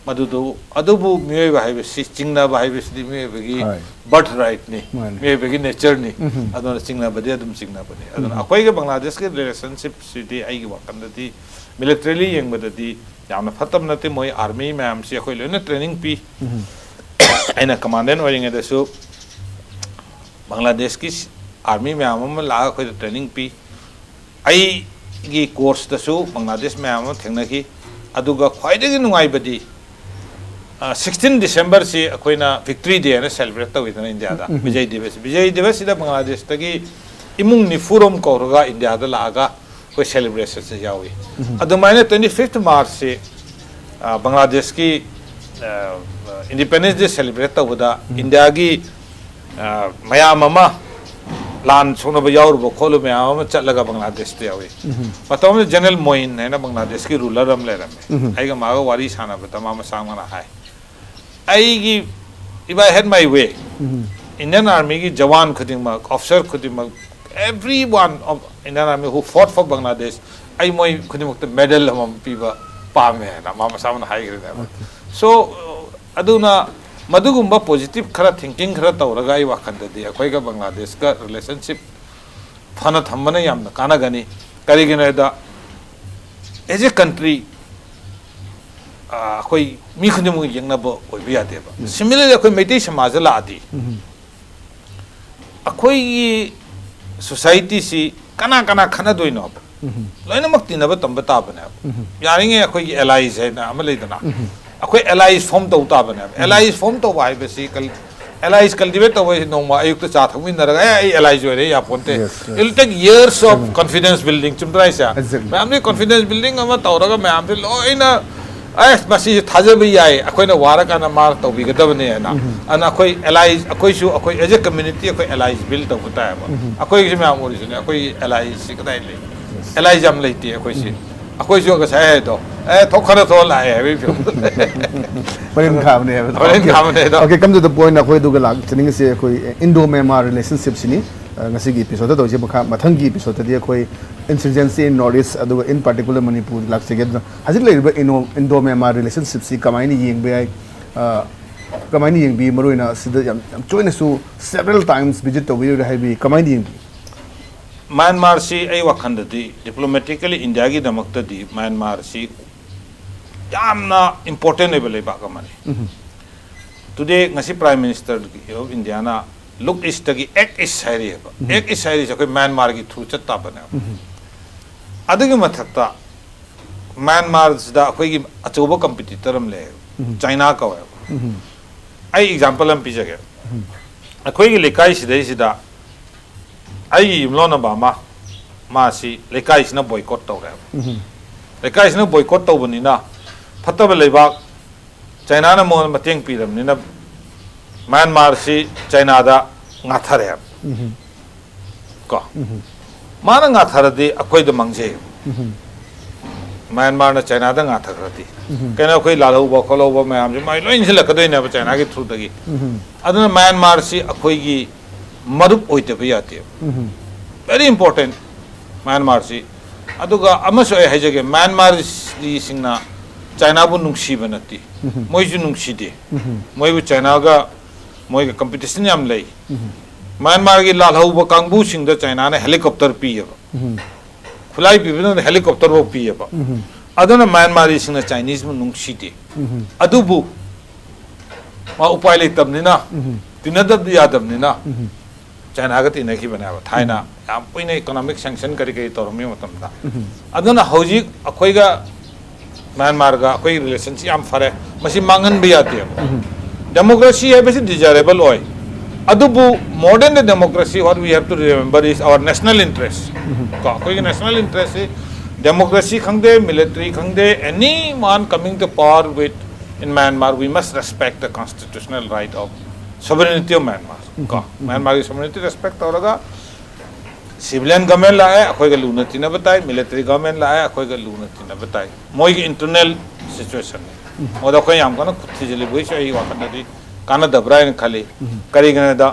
ꯃꯗꯨꯗꯨ, ꯑꯗꯨꯕꯨ ꯃꯤꯑꯣꯏꯕ ꯍꯥꯏꯕꯁꯤ, ꯆꯤꯡꯅꯕ ꯍꯥꯏꯕꯁꯤꯗꯤ ꯃꯤꯑꯣꯏꯕꯒꯤ ꯍꯣꯏ꯫ ꯕꯔꯊ ꯔꯥꯏꯠꯅꯤ, ꯃꯥꯅꯤ꯫ ꯃꯤꯑꯣꯏꯕꯒꯤ ꯅꯦꯆꯔꯅꯤ꯫ ꯑꯗꯨꯅ ꯆꯤꯡꯅꯕꯗꯤ ꯑꯗꯨꯝ ꯆꯤꯡꯅꯕꯅꯤ꯫ ꯑꯗꯨꯅ ꯑꯩꯈꯣꯏꯒ ꯕꯪꯒ꯭ꯂꯥꯗꯦꯁꯀꯤ ꯔꯤꯂꯦꯁꯟꯁꯤꯞꯁꯤꯗꯤ ꯑꯩꯒꯤ ꯋꯥꯈꯜꯗꯗꯤ, ꯃꯤꯂꯤꯇꯔꯤꯂꯤ ꯌꯦꯡꯕꯗꯗꯤ ꯌꯥꯝꯅ ꯐꯠꯇꯕ ꯅꯠꯇꯦ꯫ ꯃꯣꯏ ꯑꯥꯔꯃꯤ ꯃꯌꯥꯝꯁꯤ ꯑꯩꯈꯣꯏ ꯂꯣꯏꯅ ꯇ꯭ꯔꯦꯅꯤꯡ ꯄꯤ꯫ ꯑꯩꯅ ꯀꯃꯥꯟꯗꯦꯟ ꯑꯣꯏꯔꯤꯉꯩꯗꯁꯨ ꯕꯪꯒ꯭ꯂꯥꯗꯦꯁꯀꯤ ꯑꯥꯔꯃꯤ ꯃꯌꯥꯝ ꯑꯃ ꯂꯥꯛꯑꯒ ꯑꯩꯈꯣꯏꯗ ꯇ꯭ꯔꯦꯅꯤꯡ ꯄꯤ꯫ ꯑꯩꯒꯤ ꯀꯣꯔꯁꯇꯁꯨ ꯕꯪꯒ꯭ꯂꯥꯗꯦꯁ ꯃꯌꯥꯝ ꯑꯃ ꯊꯦꯡꯅꯈꯤ꯫ ꯑꯗꯨꯒ ꯈ꯭ꯋꯥꯏꯗꯒꯤ ꯅꯨꯡꯉꯥꯏꯕꯗꯤ, ꯁꯤꯛꯁꯇꯤꯟ ꯗꯤꯁꯦꯝꯕꯔꯁꯤ ꯑꯩꯈꯣꯏꯅ ꯚꯤꯛꯇ꯭ꯔꯤ ꯗꯦ ꯍꯥꯏꯅ ꯁꯦꯂꯦꯕ꯭ꯔꯦꯠ ꯇꯧꯋꯤꯗꯅ ꯏꯟꯗꯤꯌꯥꯗ, ꯎꯝ, ꯎꯝ꯫ ꯕꯤꯖꯌ ꯗꯤꯕꯁ꯫ ꯕꯤꯖꯌ ꯗꯤꯕꯁꯁꯤꯗ ꯕꯪꯒ꯭ꯂꯥꯗꯦꯁꯇꯒꯤ ꯏꯃꯨꯡ ꯅꯤꯐꯨꯔꯣꯝ ꯀꯧꯔꯒ ꯏꯟꯗꯤꯌꯥꯗ ꯂꯥꯛꯑꯒ ꯑꯩꯈꯣꯏ ꯁꯦꯂꯦꯕ꯭ꯔꯦꯁꯟꯁꯦ ꯌꯥꯎꯏ꯫ ꯎꯝ꯫ ꯑꯗꯨꯃꯥꯏꯅ ꯇ꯭ꯋꯦꯟꯇꯤ ꯐꯤꯐꯠ ꯃꯥꯔꯆꯁꯤ, ꯑ, ꯕꯪꯒ꯭ꯂꯥꯗꯦꯁꯀꯤ, ꯑ, ꯏꯟꯗꯤꯄꯦꯟꯗꯦꯟꯁ ꯗꯦ ꯁꯦꯂꯦꯕ꯭ꯔꯦꯠ ꯇꯧꯕꯗ ꯎꯝ꯫ ꯏꯟꯗꯤꯌꯥꯒꯤ, ꯑ, ꯃꯌꯥꯝ ꯑꯃ ꯂꯥꯟ ꯁꯣꯛꯅꯕ ꯌꯥꯎꯔꯨꯕ ꯈꯣꯠꯂꯨꯕ ꯃꯌꯥꯝ ꯑꯃ ꯆꯠꯂꯒ ꯕꯪꯒ꯭ꯂꯥꯗꯦꯁꯇ ꯌꯥꯎꯏ꯫ ꯎꯝ꯫ ꯃꯇꯝ ꯑꯃꯗ ꯖꯦꯅꯔꯦꯜ ꯃꯣꯏꯟ ꯍꯥꯏꯅ ꯕꯪꯒ꯭ꯂꯥꯗꯦꯁꯀꯤ ꯔꯨꯂꯔ ꯑꯃ ꯂꯩꯔꯝꯃꯤ꯫ ꯎꯝ꯫ ꯑꯩꯒ ꯃꯥꯒ ꯋꯥꯔꯤ ꯁꯥꯟꯅꯕꯗ ꯃꯥ ꯃꯁꯥ ꯃꯛꯅ ꯍꯥꯏ, ꯑꯩꯒꯤ, if I had my way, um. Indian ꯑꯥꯔꯃꯤꯒꯤ ꯖꯋꯥꯟ ꯈꯨꯗꯤꯡꯃꯛ, ꯑꯣꯐꯤꯁꯔ ꯈꯨꯗꯤꯡꯃꯛ, every one of Indian Army who fought for Bangladesh, ꯑꯩ ꯃꯣꯏ ꯈꯨꯗꯤꯡꯃꯛꯇ ꯃꯦꯗꯜ ꯑꯃꯃꯝ ꯄꯤꯕ ꯄꯥꯝꯃꯦ ꯍꯥꯏꯅ ꯃꯥ ꯃꯁꯥꯃꯛꯅ ꯍꯥꯏꯈ꯭ꯔꯦꯅꯦꯕ꯫ Okay. So, ꯑꯗꯨꯅ ꯃꯗꯨꯒꯨꯝꯕ ꯄꯣꯖꯤꯇꯤꯚ ꯈꯔ ꯊꯤꯡꯀꯤꯡ ꯈꯔ ꯇꯧꯔꯒ ꯑꯩ ꯋꯥꯈꯜꯗꯗꯤ ꯑꯩꯈꯣꯏꯒ ꯕꯪꯒ꯭ꯂꯥꯗꯦꯁꯀ ꯔꯤꯂꯦꯁꯟꯁꯤꯞ ꯐꯅ ꯊꯝꯕꯅ ꯌꯥꯝꯅ ꯀꯥꯟꯅꯒꯅꯤ꯫ ꯀꯔꯤꯒꯤꯅꯣ ꯍꯥꯏꯗ, as a country, ꯑ, ꯑꯩꯈꯣꯏ ꯃꯤ ꯈꯨꯗꯤꯡꯃꯛ ꯌꯦꯛꯅꯕ ꯑꯣꯏꯕ ꯌꯥꯗꯦꯕ꯫ ꯎꯝ꯫ Similarly, ꯑꯩꯈꯣꯏ ꯃꯩꯇꯩ ꯁꯃꯥꯖꯗ ꯂꯥꯛꯑꯗꯤ, ꯎꯝ꯫ ꯑꯩꯈꯣꯏꯒꯤ ꯁꯣꯁꯥꯏꯇꯤꯁꯤ ꯀꯅꯥ ꯀꯅꯥ ꯈꯠꯅꯗꯣꯏꯅꯣꯕ? ꯎꯝ꯫ ꯂꯣꯏꯅꯃꯛ ꯇꯤꯟꯅꯕ ꯇꯝꯕ ꯇꯥꯕꯅꯦꯕ꯫ ꯎꯝ꯫ ꯌꯥꯔꯤꯉꯩ ꯑꯩꯈꯣꯏꯒꯤ ꯑꯦꯂꯥꯏꯁ ꯍꯥꯏꯅ ꯑꯃ ꯂꯩꯗꯅ, ꯎꯝ꯫ ꯑꯩꯈꯣꯏ ꯑꯦꯂꯥꯏꯁ ꯐꯣꯝ ꯇꯧ ꯇꯥꯕꯅꯦꯕ꯫ ꯎꯝ꯫ ꯑꯦꯂꯥꯏꯁ ꯐꯣꯝ ꯇꯧꯕ ꯍꯥꯏꯕꯁꯤ ꯀꯜ-, ꯑꯦꯂꯥꯏꯁ ꯀꯜꯇꯤꯚꯦꯠ ꯇꯧꯕ ꯍꯥꯏꯁꯤ ꯅꯣꯡꯃ ꯑꯌꯨꯛꯇ ꯆꯥ ꯊꯛꯃꯤꯟꯅꯔꯒ, "ꯑꯦ, ꯑꯩ ꯑꯦꯂꯥꯏꯁ ꯑꯣꯏꯔꯦ" ꯌꯥꯄꯣꯟꯇꯦ꯫ Yes, yes. It will take years of ꯆꯨꯝꯃꯤ꯫ Confidence building, ꯆꯨꯝꯗ꯭ꯔꯥ ꯍꯥꯏꯁꯦ? Exactly. ꯃꯌꯥꯝꯗꯤ ꯀꯣꯟꯐꯤꯗꯦꯟꯁ ꯕꯤꯜꯗꯤꯡ ꯑꯃ ꯇꯧꯔꯒ ꯃꯌꯥꯝꯁꯦ ꯂꯣꯏꯅ, "ꯑꯦ, ꯃꯁꯤꯁꯦ ꯊꯥꯖꯕ ꯌꯥꯏ, ꯑꯩꯈꯣꯏꯅ ꯋꯥꯔꯀꯥꯟꯗ ꯃꯥꯅ ꯇꯧꯕꯤꯒꯗꯕꯅꯤ" ꯍꯥꯏꯅ꯫ ꯎꯝ꯫ ꯑꯗꯨꯅ ꯑꯩꯈꯣꯏ ꯑꯦꯂꯥꯏꯁ, ꯑꯩꯈꯣꯏꯁꯨ, ꯑꯩꯈꯣꯏ as a community ꯑꯩꯈꯣꯏ ꯑꯦꯂꯥꯏꯁ ꯕꯤꯜ ꯇꯧꯕ ꯇꯥꯏꯌꯦꯕ꯫ ꯎꯝ꯫ ꯑꯩꯈꯣꯏꯒꯤꯁꯨ ꯃꯌꯥꯝ ꯑꯣꯏꯔꯤꯁꯤꯅꯦ, ꯑꯩꯈꯣꯏ ꯑꯦꯂꯥꯏꯁꯁꯤ ꯀꯗꯥꯏ ꯂꯩ? Yes. ꯑꯦꯂꯥꯏꯁ ꯌꯥꯝ ꯂꯩꯇꯦ ꯑꯩꯈꯣꯏꯁꯤ꯫ ꯎꯝ꯫ ꯑꯩꯈꯣꯏꯁꯨ ꯉꯁꯥꯏ ꯍꯥꯏꯗꯣ, ꯑꯦ, ꯊꯣꯛ ꯈꯔ ꯊꯣꯛꯑ ꯂꯥꯛꯑꯦ ꯍꯥꯏꯕꯒꯤ ꯐꯤꯕꯝ꯫ ꯄꯔꯦꯡ ꯊꯥꯕꯅꯦ ꯍꯥꯏꯕꯗꯣ꯫ ꯄꯔꯦꯡ ꯊꯥꯕꯅꯦ ꯑꯗꯣ꯫ Okay, come to the point, ꯑꯩꯈꯣꯏ ꯑꯗꯨꯒ ꯂꯥꯛꯆꯅꯤꯡꯉꯤꯁꯦ ꯑꯩꯈꯣꯏ Indo Myanmar relationship ꯁꯤꯅꯤ꯫ ꯑ, ꯉꯁꯤꯒꯤ episode ꯇꯧꯔꯤꯁꯦ ꯃꯈꯥ ꯃꯊꯪꯒꯤ episode ꯇꯗꯤ ꯑꯩꯈꯣꯏ insurgency in North East ꯑꯗꯨꯒ in particular ꯃꯅꯤꯄꯨꯔ ꯂꯥꯛꯆꯒꯦ꯫ ꯑꯗꯨꯅ ꯍꯧꯖꯤꯛ ꯂꯩꯔꯤꯕ Indo Indo Myanmar relationship ꯁꯤ ꯀꯃꯥꯏꯅ ꯌꯦꯡꯕ ꯌꯥꯏ? ꯑ, ꯀꯃꯥꯏꯅ ꯌꯦꯡꯕꯤ? ꯃꯔꯨꯑꯣꯏꯅ ꯁꯤꯗ ꯌꯥꯝ ꯌꯥꯝ ꯇꯣꯏꯅꯁꯨ several times visit ꯇꯧꯕꯤꯔꯨꯔꯦ ꯍꯥꯏꯕꯤ, ꯀꯃꯥꯏꯅ ꯌꯦꯡꯕꯤ? ꯃ꯭ꯌꯥꯟꯃꯥꯔꯁꯤ ꯑꯩ ꯋꯥꯈꯜꯗꯗꯤ diplomatically ꯏꯟꯗꯤꯌꯥꯒꯤꯗꯃꯛꯇꯗꯤ ꯃ꯭ꯌꯥꯟꯃꯥꯔꯁꯤ ꯌꯥꯝꯅ important ꯑꯣꯏꯕ ꯂꯩꯕꯥꯛ ꯑꯃꯅꯤ꯫ Today ꯉꯁꯤ Prime Minister of India ꯅ look east ꯇꯒꯤ act east ꯍꯥꯏꯔꯤꯑꯕ꯫ Act east ꯍꯥꯏꯔꯤꯁꯦ ꯑꯩꯈꯣꯏ ꯃ꯭ꯌꯥꯟꯃꯥꯔꯒꯤ through ꯆꯠ ꯇꯥꯕꯅꯦꯕ꯫ ꯑꯗꯨꯒꯤ ꯃꯊꯛꯇ ꯃ꯭ꯌꯥꯟꯃꯥꯔꯁꯤꯗ ꯑꯩꯈꯣꯏꯒꯤ ꯑꯆꯧꯕ competitor ꯑꯃ ꯂꯩꯌꯦꯕ, ꯆꯥꯏꯅꯥ ꯀꯧꯋꯦꯕ꯫ ꯑꯩ example ꯑꯃ ꯄꯤꯖꯒꯦ꯫ ꯑꯩꯈꯣꯏꯒꯤ ꯂꯩꯀꯥꯏ ꯁꯤꯗꯩꯁꯤꯗ ꯑꯩꯒꯤ ꯌꯨꯝꯂꯣꯟꯅꯕ ꯑꯃ, ꯃꯥꯁꯤ ꯂꯩꯀꯥꯏꯁꯤꯅ boycott ꯇꯧꯔꯦꯕ꯫ ꯂꯩꯀꯥꯏꯁꯤꯅ boycott ꯇꯧꯕꯅꯤꯅ, ꯐꯠꯇꯕ ꯂꯩꯕꯥꯛ ꯆꯥꯏꯅꯥꯅ ꯃꯉꯣꯟꯗ ꯃꯇꯦꯡ ꯄꯤꯔꯕꯅꯤꯅ, ꯃ꯭ꯌꯥꯟꯃꯥꯔꯁꯤ ꯆꯥꯏꯅꯥꯗ ꯉꯥꯊꯔꯦꯕ꯫ ꯀꯣ, ꯃꯥꯅ ꯉꯥꯊꯔꯗꯤ ꯑꯩꯈꯣꯏꯗ ꯃꯥꯡꯖꯩ꯫ ꯃ꯭ꯌꯥꯟꯃꯥꯔꯅ ꯆꯥꯏꯅꯥꯗ ꯉꯥꯊꯈ꯭ꯔꯗꯤ, ꯀꯩꯅꯣ, ꯑꯩꯈꯣꯏ ꯂꯥꯜꯍꯧꯕ ꯈꯣꯠꯍꯧꯕ ꯃꯌꯥꯝꯁꯦ ꯃꯥꯏ ꯂꯣꯏ ꯏꯟꯁꯤꯜꯂꯛꯀꯗꯣꯏꯅꯦꯕ ꯆꯥꯏꯅꯥꯒꯤ through ꯗꯒꯤ꯫ ꯑꯗꯨꯅ ꯃ꯭ꯌꯥꯟꯃꯥꯔꯁꯤ ꯑꯩꯈꯣꯏꯒꯤ ꯃꯔꯨꯞ ꯑꯣꯏꯗꯕ ꯌꯥꯗꯦꯕ꯫ Very important ꯃ꯭ꯌꯥꯟꯃꯥꯔꯁꯤ꯫ ꯑꯗꯨꯒ ꯑꯃꯁꯨ ꯑꯩ ꯍꯥꯏꯖꯒꯦ, ꯃ꯭ꯌꯥꯟꯃꯥꯔꯁꯤꯁꯤꯡꯅ ꯆꯥꯏꯅꯥꯕꯨ ꯅꯨꯡꯁꯤꯕ ꯅꯠꯇꯦ, ꯃꯣꯏꯁꯨ ꯅꯨꯡꯁꯤꯗꯦ꯫ ꯃꯣꯏꯕꯨ ꯆꯥꯏꯅꯥꯒ, ꯃꯣꯏꯒ competition ꯌꯥꯝ ꯂꯩ꯫ ꯃ꯭ꯌꯥꯟꯃꯥꯔꯒꯤ ꯂꯥꯜꯍꯧꯕ ꯀꯥꯡꯕꯨꯁꯤꯡꯗ ꯆꯥꯏꯅꯥꯅ helicopter ꯄꯤꯌꯦꯕ꯫ ꯈꯨꯠꯂꯥꯏ ꯄꯤꯕꯗꯨꯅ helicopter ꯐꯥꯎ ꯄꯤꯌꯦꯕ꯫ ꯑꯗꯨꯅ ꯃ꯭ꯌꯥꯟꯃꯥꯔꯤꯁꯤꯡꯅ ꯆꯥꯏꯅꯤꯁꯕꯨ ꯅꯨꯡꯁꯤꯗꯦ꯫ ꯑꯗꯨꯕꯨ ꯃꯥ ꯎꯄꯥꯏ ꯂꯩꯇꯕꯅꯤꯅ, ꯇꯤꯟꯅꯗꯕꯗꯤ ꯌꯥꯗꯕꯅꯤꯅ, ꯆꯥꯏꯅꯥꯒ ꯇꯤꯟꯅꯈꯤꯕꯅꯦꯕ ꯊꯥꯏꯅ꯫ ꯌꯥꯝ ꯀꯨꯏꯅ economic sanction ꯀꯔꯤ ꯀꯔꯤ ꯇꯧꯔꯝꯃꯤ ꯃꯇꯝꯗ꯫ ꯑꯗꯨꯅ ꯍꯧꯖꯤꯛ ꯑꯩꯈꯣꯏꯒ ꯃ꯭ꯌꯥꯟꯃꯥꯔꯒ ꯑꯩꯈꯣꯏꯒꯤ relationꯁꯤ ꯌꯥꯝ ꯐꯔꯦ꯫ ꯃꯁꯤ ꯃꯥꯡꯍꯟꯕ ꯌꯥꯗꯦꯕ꯫ Democracy ꯍꯥꯏꯕꯁꯤ desirable ꯑꯣꯏ, ꯑꯗꯨꯕꯨ more than the democracy, what we have to remember is our national interest. ꯀꯣ, ꯑꯩꯈꯣꯏꯒꯤ national interestꯁꯤ democracy ꯈꯪꯗꯦ, military ꯈꯪꯗꯦ, anyone coming to power with in Myanmar, we must respect the constitutional right of sovereignty of Myanmar. ꯀꯣ, ꯃ꯭ꯌꯥꯟꯃꯥꯔꯒꯤ sovereignty respect ꯇꯧꯔꯒ Civilian government ꯂꯥꯛꯑꯦ, ꯑꯩꯈꯣꯏꯒ ꯂꯨꯅ ꯇꯤꯟꯅꯕ ꯇꯥꯏ, military government ꯂꯥꯛꯑꯦ, ꯑꯩꯈꯣꯏꯒ ꯂꯨꯅ ꯇꯤꯟꯅꯕ ꯇꯥꯏ, ꯃꯣꯏꯒꯤ internal situationꯅꯤ꯫ ꯃꯣꯏꯗ ꯑꯩꯈꯣꯏ ꯌꯥꯝ ꯀꯟꯅ ꯈꯨꯠ ꯊꯤꯖꯤꯜꯂꯤꯕꯒꯤꯁꯨ ꯑꯩꯒꯤ ꯋꯥꯈꯜꯗꯗꯤ ꯀꯥꯟꯅꯗꯕ꯭ꯔꯥ ꯍꯥꯏꯅ ꯈꯜꯂꯤ꯫ ꯀꯔꯤꯒꯤꯅꯣꯗ,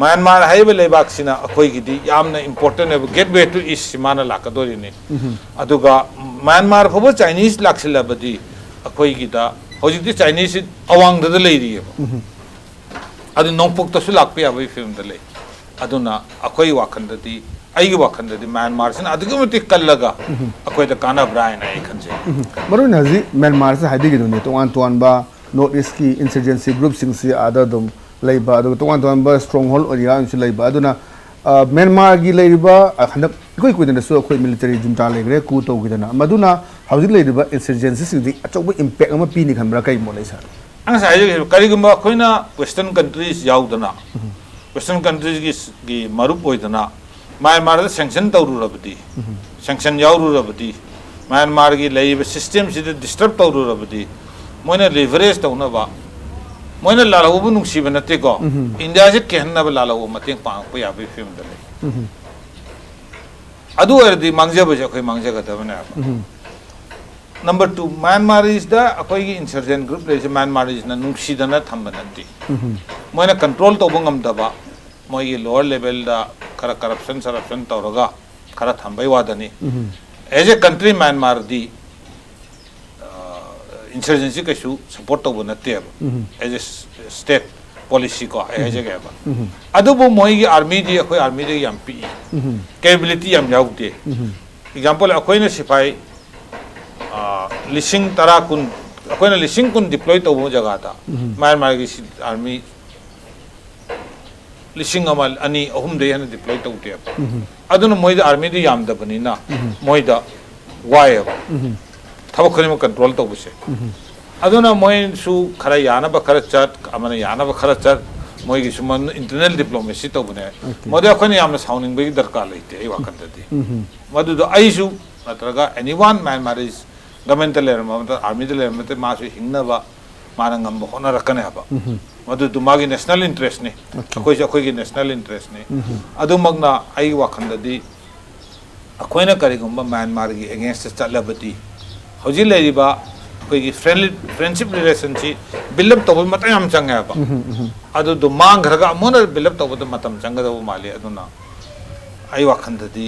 ꯃ꯭ꯌꯥꯟꯃꯥꯔ ꯍꯥꯏꯔꯤꯕ ꯂꯩꯕꯥꯛꯁꯤꯅ ꯑꯩꯈꯣꯏꯒꯤꯗꯤ ꯌꯥꯝꯅ important ꯑꯣꯏꯕ gateway to East ꯁꯤ ꯃꯥꯅ ꯂꯥꯛꯀꯗꯣꯔꯤꯅꯤ꯫ ꯑꯗꯨꯒ ꯃ꯭ꯌꯥꯟꯃꯥꯔ ꯐꯥꯎꯕ Chinese ꯂꯥꯛꯁꯤꯜꯂꯕꯗꯤ ꯑꯩꯈꯣꯏꯒꯤꯗ ꯍꯧꯖꯤꯛꯇꯤ Chineseꯁꯤ ꯑꯋꯥꯡꯗꯗ ꯂꯩꯔꯤꯑꯕ꯫ ꯑꯗꯨ ꯅꯣꯡꯄꯣꯛꯇꯁꯨ ꯂꯥꯛꯄ ꯌꯥꯕꯒꯤ ꯐꯤꯕꯝꯗ ꯂꯩ꯫ ꯑꯗꯨꯅ ꯑꯩꯈꯣꯏ ꯋꯥꯈꯜꯗꯗꯤ, ꯑꯩꯒꯤ ꯋꯥꯈꯜꯗꯗꯤ ꯃ꯭ꯌꯥꯟꯃꯥꯔꯁꯤꯅ ꯑꯗꯨꯛꯀꯤ ꯃꯇꯤꯛ ꯀꯜꯂꯒ ꯑꯩꯈꯣꯏꯗ ꯀꯥꯟꯅꯕ꯭ꯔꯥ ꯍꯥꯏꯅ ꯑꯩ ꯈꯟꯖꯩ꯫ ꯃꯔꯨ ꯑꯣꯏꯅ ꯍꯧꯖꯤꯛ ꯃ꯭ꯌꯥꯟꯃꯥꯔꯁꯤ ꯍꯥꯏꯕꯤꯈꯤꯗꯨꯅꯦ, ꯇꯣꯉꯥꯟ ꯇꯣꯉꯥꯟꯕ North Eastꯀꯤ insurgency groupꯁꯤꯡꯁꯤ ꯑꯥꯗ ꯑꯗꯨꯝ ꯂꯩꯕ, ꯑꯗꯨꯒ ꯇꯣꯉꯥꯟ ꯇꯣꯉꯥꯟꯕ stronghold areaꯁꯨ ꯂꯩꯕ꯫ ꯑꯗꯨꯅ, ꯑ, ꯃ꯭ꯌꯥꯟꯃꯥꯔꯒꯤ ꯂꯩꯔꯤꯕ, ꯑ, ꯍꯟꯗꯛ ꯏꯀꯨꯏ ꯀꯨꯏꯗꯅꯁꯨ ꯑꯩꯈꯣꯏ military junta ꯂꯩꯈ꯭ꯔꯦ, coup ꯇꯧꯈꯤꯗꯅ꯫ ꯃꯗꯨꯅ ꯍꯧꯖꯤꯛ ꯂꯩꯔꯤꯕ insurgencyꯁꯤꯡꯗꯤ ꯑꯆꯧꯕ impact ꯑꯃ ꯄꯤꯅꯤ ꯈꯟꯕ꯭ꯔꯥ? ꯀꯩ ꯃꯣꯠ ꯂꯩ, sir? ꯑꯩ ꯉꯁꯥꯏ ꯍꯥꯏꯖꯈꯤꯕ, ꯀꯔꯤꯒꯨꯝꯕ ꯑꯩꯈꯣꯏꯅ Western countries ꯌꯥꯎꯗꯅ, Western countries ꯒꯤ, ꯒꯤ ꯃꯔꯨꯞ ꯑꯣꯏꯗꯅ ꯃ꯭ꯌꯥꯟꯃꯥꯔꯗ sanction ꯇꯧꯔꯨꯔꯕꯗꯤ, sanction ꯌꯥꯎꯔꯨꯔꯕꯗꯤ, ꯃ꯭ꯌꯥꯟꯃꯥꯔꯒꯤ ꯂꯩꯔꯤꯕ systemꯁꯤꯗ disturb ꯇꯧꯔꯨꯔꯕꯗꯤ, ꯃꯣꯏꯅ leverage ꯇꯧꯅꯕ, ꯃꯣꯏꯅ ꯂꯥꯜꯍꯧꯕꯕꯨ ꯅꯨꯡꯁꯤꯕ ꯅꯠꯇꯦꯀꯣ, ꯏꯟꯗꯤꯌꯥꯁꯦ ꯀꯤꯍꯟꯅꯕ ꯂꯥꯜꯍꯧꯕ ꯃꯇꯦꯡ ꯄꯥꯡꯉꯛꯄ ꯌꯥꯕꯒꯤ ꯐꯤꯕꯝꯗ ꯂꯩ꯫ ꯑꯗꯨ ꯑꯣꯏꯔꯗꯤ ꯃꯥꯡꯖꯕꯁꯦ ꯑꯩꯈꯣꯏ ꯃꯥꯡꯖꯒꯗꯕꯅꯦꯕ꯫ Number two, Myanmarese ꯗ ꯑꯩꯈꯣꯏꯒꯤ insurgent group ꯂꯩꯔꯤꯁꯦ Myanmarese ꯅ ꯅꯨꯡꯁꯤꯗꯅ ꯊꯝꯕ ꯅꯠꯇꯦ꯫ ꯃꯣꯏꯅ control ꯇꯧꯕ ꯉꯝꯗꯕ, ꯃꯣꯏꯒꯤ lower level ꯗ ꯈꯔ corruption ꯁꯔꯞꯁꯟ ꯇꯧꯔꯒ ꯈꯔ ꯊꯝꯕꯩ ꯋꯥꯗꯅꯤ꯫ As a country, ꯃ꯭ꯌꯥꯟꯃꯥꯔꯗꯤ insurgency ꯀꯩꯁꯨ support ꯇꯧꯕ ꯅꯠꯇꯦꯕ꯫ As a state policy ꯀꯣ, ꯑꯩ ꯍꯥꯏꯖꯒꯦꯕ꯫ ꯑꯗꯨꯕꯨ ꯃꯣꯏꯒꯤ army ꯗꯤ ꯑꯩꯈꯣꯏ army ꯗꯒꯤ ꯌꯥꯝ ꯄꯤꯛꯏ, capability ꯌꯥꯝ ꯌꯥꯎꯗꯦ꯫ Example, ꯑꯩꯈꯣꯏꯅ ꯁꯤꯐꯥꯏ, ꯑ, ꯂꯤꯁꯤꯡ ꯇꯔꯥ, ꯀꯨꯟ, ꯑꯩꯈꯣꯏꯅ ꯂꯤꯁꯤꯡ ꯀꯨꯟ deploy ꯇꯧꯕ ꯖꯒꯥꯗ ꯃ꯭ꯌꯥꯟꯃꯥꯔꯒꯤ ꯁꯤ army ꯂꯤꯁꯤꯡ ꯑꯃ, ꯑꯅꯤ, ꯑꯍꯨꯝꯗꯒꯤ ꯍꯦꯟꯅ deploy ꯇꯧꯗꯦꯕ꯫ ꯑꯗꯨꯅ ꯃꯣꯏꯗ army ꯗꯨ ꯌꯥꯝꯗꯕꯅꯤꯅ ꯃꯣꯏꯗ ꯋꯥꯏꯑꯦꯕ ꯊꯕꯛ ꯈꯨꯗꯤꯡꯃꯛ control ꯇꯧꯕꯁꯦ꯫ ꯑꯗꯨꯅ ꯃꯣꯏꯁꯨ ꯈꯔ ꯌꯥꯅꯕ ꯈꯔ ꯆꯠ, ꯑꯃꯅ ꯌꯥꯅꯕ ꯈꯔ ꯆꯠ, ꯃꯣꯏꯒꯤꯁꯨ ꯃ-, internal diplomacy ꯇꯧꯕꯅꯦ꯫ ꯃꯗꯨ ꯑꯩꯈꯣꯏꯅ ꯌꯥꯝꯅ ꯁꯥꯎꯅꯤꯡꯕꯒꯤ ꯗꯔꯀꯥꯔ ꯂꯩꯇꯦ ꯑꯩ ꯋꯥꯈꯜꯗꯗꯤ꯫ ꯃꯗꯨꯗꯣ ꯑꯩꯁꯨ ꯅꯠꯇ꯭ꯔꯒ anyone Myanmarese government ꯇ ꯂꯩꯔꯝꯕ ꯃꯇꯝꯗ, army ꯗ ꯂꯩꯔꯝꯕ ꯃꯇꯝꯗ ꯃꯥꯁꯨ ꯍꯤꯡꯅꯕ ꯃꯥꯅ ꯉꯝꯕ ꯍꯣꯠꯅꯔꯛꯀꯅꯦꯕ꯫ ꯃꯗꯨꯗꯨ ꯃꯥꯒꯤ ꯅꯦꯁꯅꯦꯜ ꯏꯟꯇꯔꯦꯁꯅꯤ꯫ ꯑꯩꯈꯣꯏꯁꯨ ꯑꯩꯈꯣꯏꯒꯤ ꯅꯦꯁꯅꯦꯜ ꯏꯟꯇꯔꯦꯁꯅꯤ꯫ ꯑꯗꯨꯃꯛꯅ ꯑꯩꯒꯤ ꯋꯥꯈꯜꯗꯗꯤ ꯑꯩꯈꯣꯏꯅ ꯀꯔꯤꯒꯨꯝꯕ ꯃ꯭ꯌꯥꯟꯃꯥꯔꯒꯤ ꯑꯦꯒꯦꯟꯁꯇ ꯆꯠꯂꯕꯗꯤ ꯍꯧꯖꯤꯛ ꯂꯩꯔꯤꯕ ꯑꯩꯈꯣꯏꯒꯤ ꯐ꯭ꯔꯦꯟꯂꯤ ꯐ꯭ꯔꯦꯟꯁꯤꯞ ꯔꯤꯂꯦꯁꯟꯁꯤ ꯕꯤꯜꯗ ꯑꯞ ꯇꯧꯕ ꯃꯇꯝ ꯌꯥꯝ ꯆꯪꯉꯦꯕ꯫ ꯑꯗꯨꯗꯣ ꯃꯥꯡꯈ꯭ꯔꯒ ꯑꯃꯨꯛ ꯍꯟꯅ ꯕꯤꯜꯗ ꯑꯞ ꯇꯧꯕꯗ ꯃꯇꯝ ꯆꯪꯒꯗꯕ ꯃꯥꯜꯂꯤ꯫ ꯑꯗꯨꯅ ꯑꯩ ꯋꯥꯈꯜꯗꯗꯤ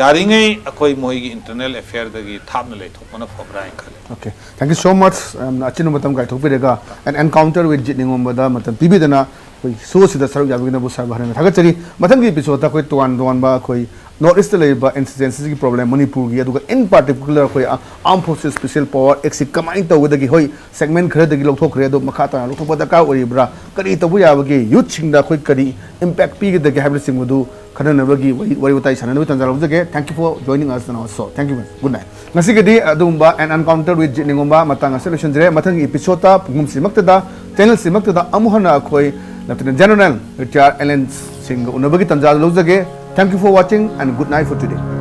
ꯌꯥꯔꯤꯉꯩ ꯑꯩꯈꯣꯏ ꯃꯣꯏꯒꯤ ꯏꯟꯇꯔꯅꯦꯜ ꯑꯦꯐꯤꯌꯔꯗꯒꯤ ꯊꯥꯞꯅ ꯂꯩꯊꯣꯛꯄꯅ ꯐꯕ꯭ꯔꯥ ꯍꯥꯏꯅ ꯈꯜꯂꯤ꯫ Okay, thank you so much. ꯌꯥꯝꯅ ꯑꯆꯤꯟꯕ ꯃꯇꯝ ꯀꯥꯏꯊꯣꯛꯄꯤꯔꯒ An Encounter with Jit Ningomba ꯗ ꯃꯇꯝ ꯄꯤꯕꯤꯗꯅ ꯑꯩꯈꯣꯏ ꯁꯣꯁꯤꯗ ꯁꯔꯨꯛ ꯌꯥꯕꯤꯒꯗꯕꯕꯨ ꯁꯥꯔꯕꯨ ꯍꯟꯅ ꯊꯥꯒꯠꯆꯔꯤ꯫ ꯃꯊꯪꯒꯤ ꯑꯦꯄꯤꯁꯣꯗꯇ ꯑꯩꯈꯣꯏ ꯇꯣꯉꯥꯟ ꯇꯣꯉꯥꯟꯕ ꯑꯩꯈꯣꯏ ꯅꯣꯔꯠ ꯏꯁꯇ ꯂꯩꯔꯤꯕ ꯏꯟꯁꯔꯖꯦꯟꯁꯤꯒꯤ ꯄ꯭ꯔꯣꯕ꯭ꯂꯦꯝ ꯃꯅꯤꯄꯨꯔꯒꯤ, ꯑꯗꯨꯒ in particular ꯑꯩꯈꯣꯏ Armed Forces Special Power Act ꯁꯤ ꯀꯃꯥꯏꯅ ꯇꯧꯒꯗꯒꯦ? ꯍꯣꯏ, ꯁꯦꯒꯃꯦꯟ ꯈꯔꯗꯒꯤ ꯂꯧꯊꯣꯛꯈ꯭ꯔꯦ, ꯑꯗꯣ ꯃꯈꯥ ꯇꯥꯅ ꯂꯧꯊꯣꯛꯄ ꯗꯔꯀꯥꯔ ꯑꯣꯏꯔꯤꯕ꯭ꯔꯥ? ꯀꯔꯤ ꯇꯧꯕ ꯌꯥꯕꯒꯦ? ꯌꯨꯠꯁꯤꯡꯗ ꯑꯩꯈꯣꯏ ꯀꯔꯤ ꯏꯝꯄꯦꯛ ꯄꯤꯒꯗꯒꯦ ꯍꯥꯏꯕꯅꯆꯤꯡꯕꯗꯨ ꯈꯟꯅꯅꯕꯒꯤ ꯋꯥꯔꯤ ꯋꯥꯔꯤ ꯋꯥꯇꯥꯏ ꯁꯥꯟꯅꯅꯕꯒꯤ ꯇꯥꯟꯖꯥ ꯂꯧꯖꯒꯦ꯫ Thank you for joining us on our show. Thank you. Good night. ꯉꯁꯤꯒꯤꯗꯤ ꯑꯗꯨꯒꯨꯝꯕ An Encounter with Jit Ningomba ꯃꯇꯥꯡ ꯑꯁꯤꯗ ꯂꯣꯏꯁꯤꯟꯖꯔꯦ꯫ ꯃꯊꯪꯒꯤ ꯑꯦꯄꯤꯁꯣꯗꯇ ꯄꯨꯡꯁꯤꯃꯛꯇꯗ ꯆꯦꯅꯦꯜꯁꯤꯃꯛꯇꯗ ꯑꯃꯨꯛ ꯍꯟꯅ ꯑꯩꯈꯣꯏ ꯂꯦꯐꯇꯤꯅꯦꯟ ꯖꯦꯅꯔꯦꯜ ꯔꯤꯇꯥꯌꯔ ꯑꯦꯂꯦꯟ ꯁꯤꯡꯒ ꯎꯅꯕꯒꯤ ꯇꯥꯟꯖꯥ ꯂꯧꯖꯒꯦ꯫ Thank you for watching and good night for today.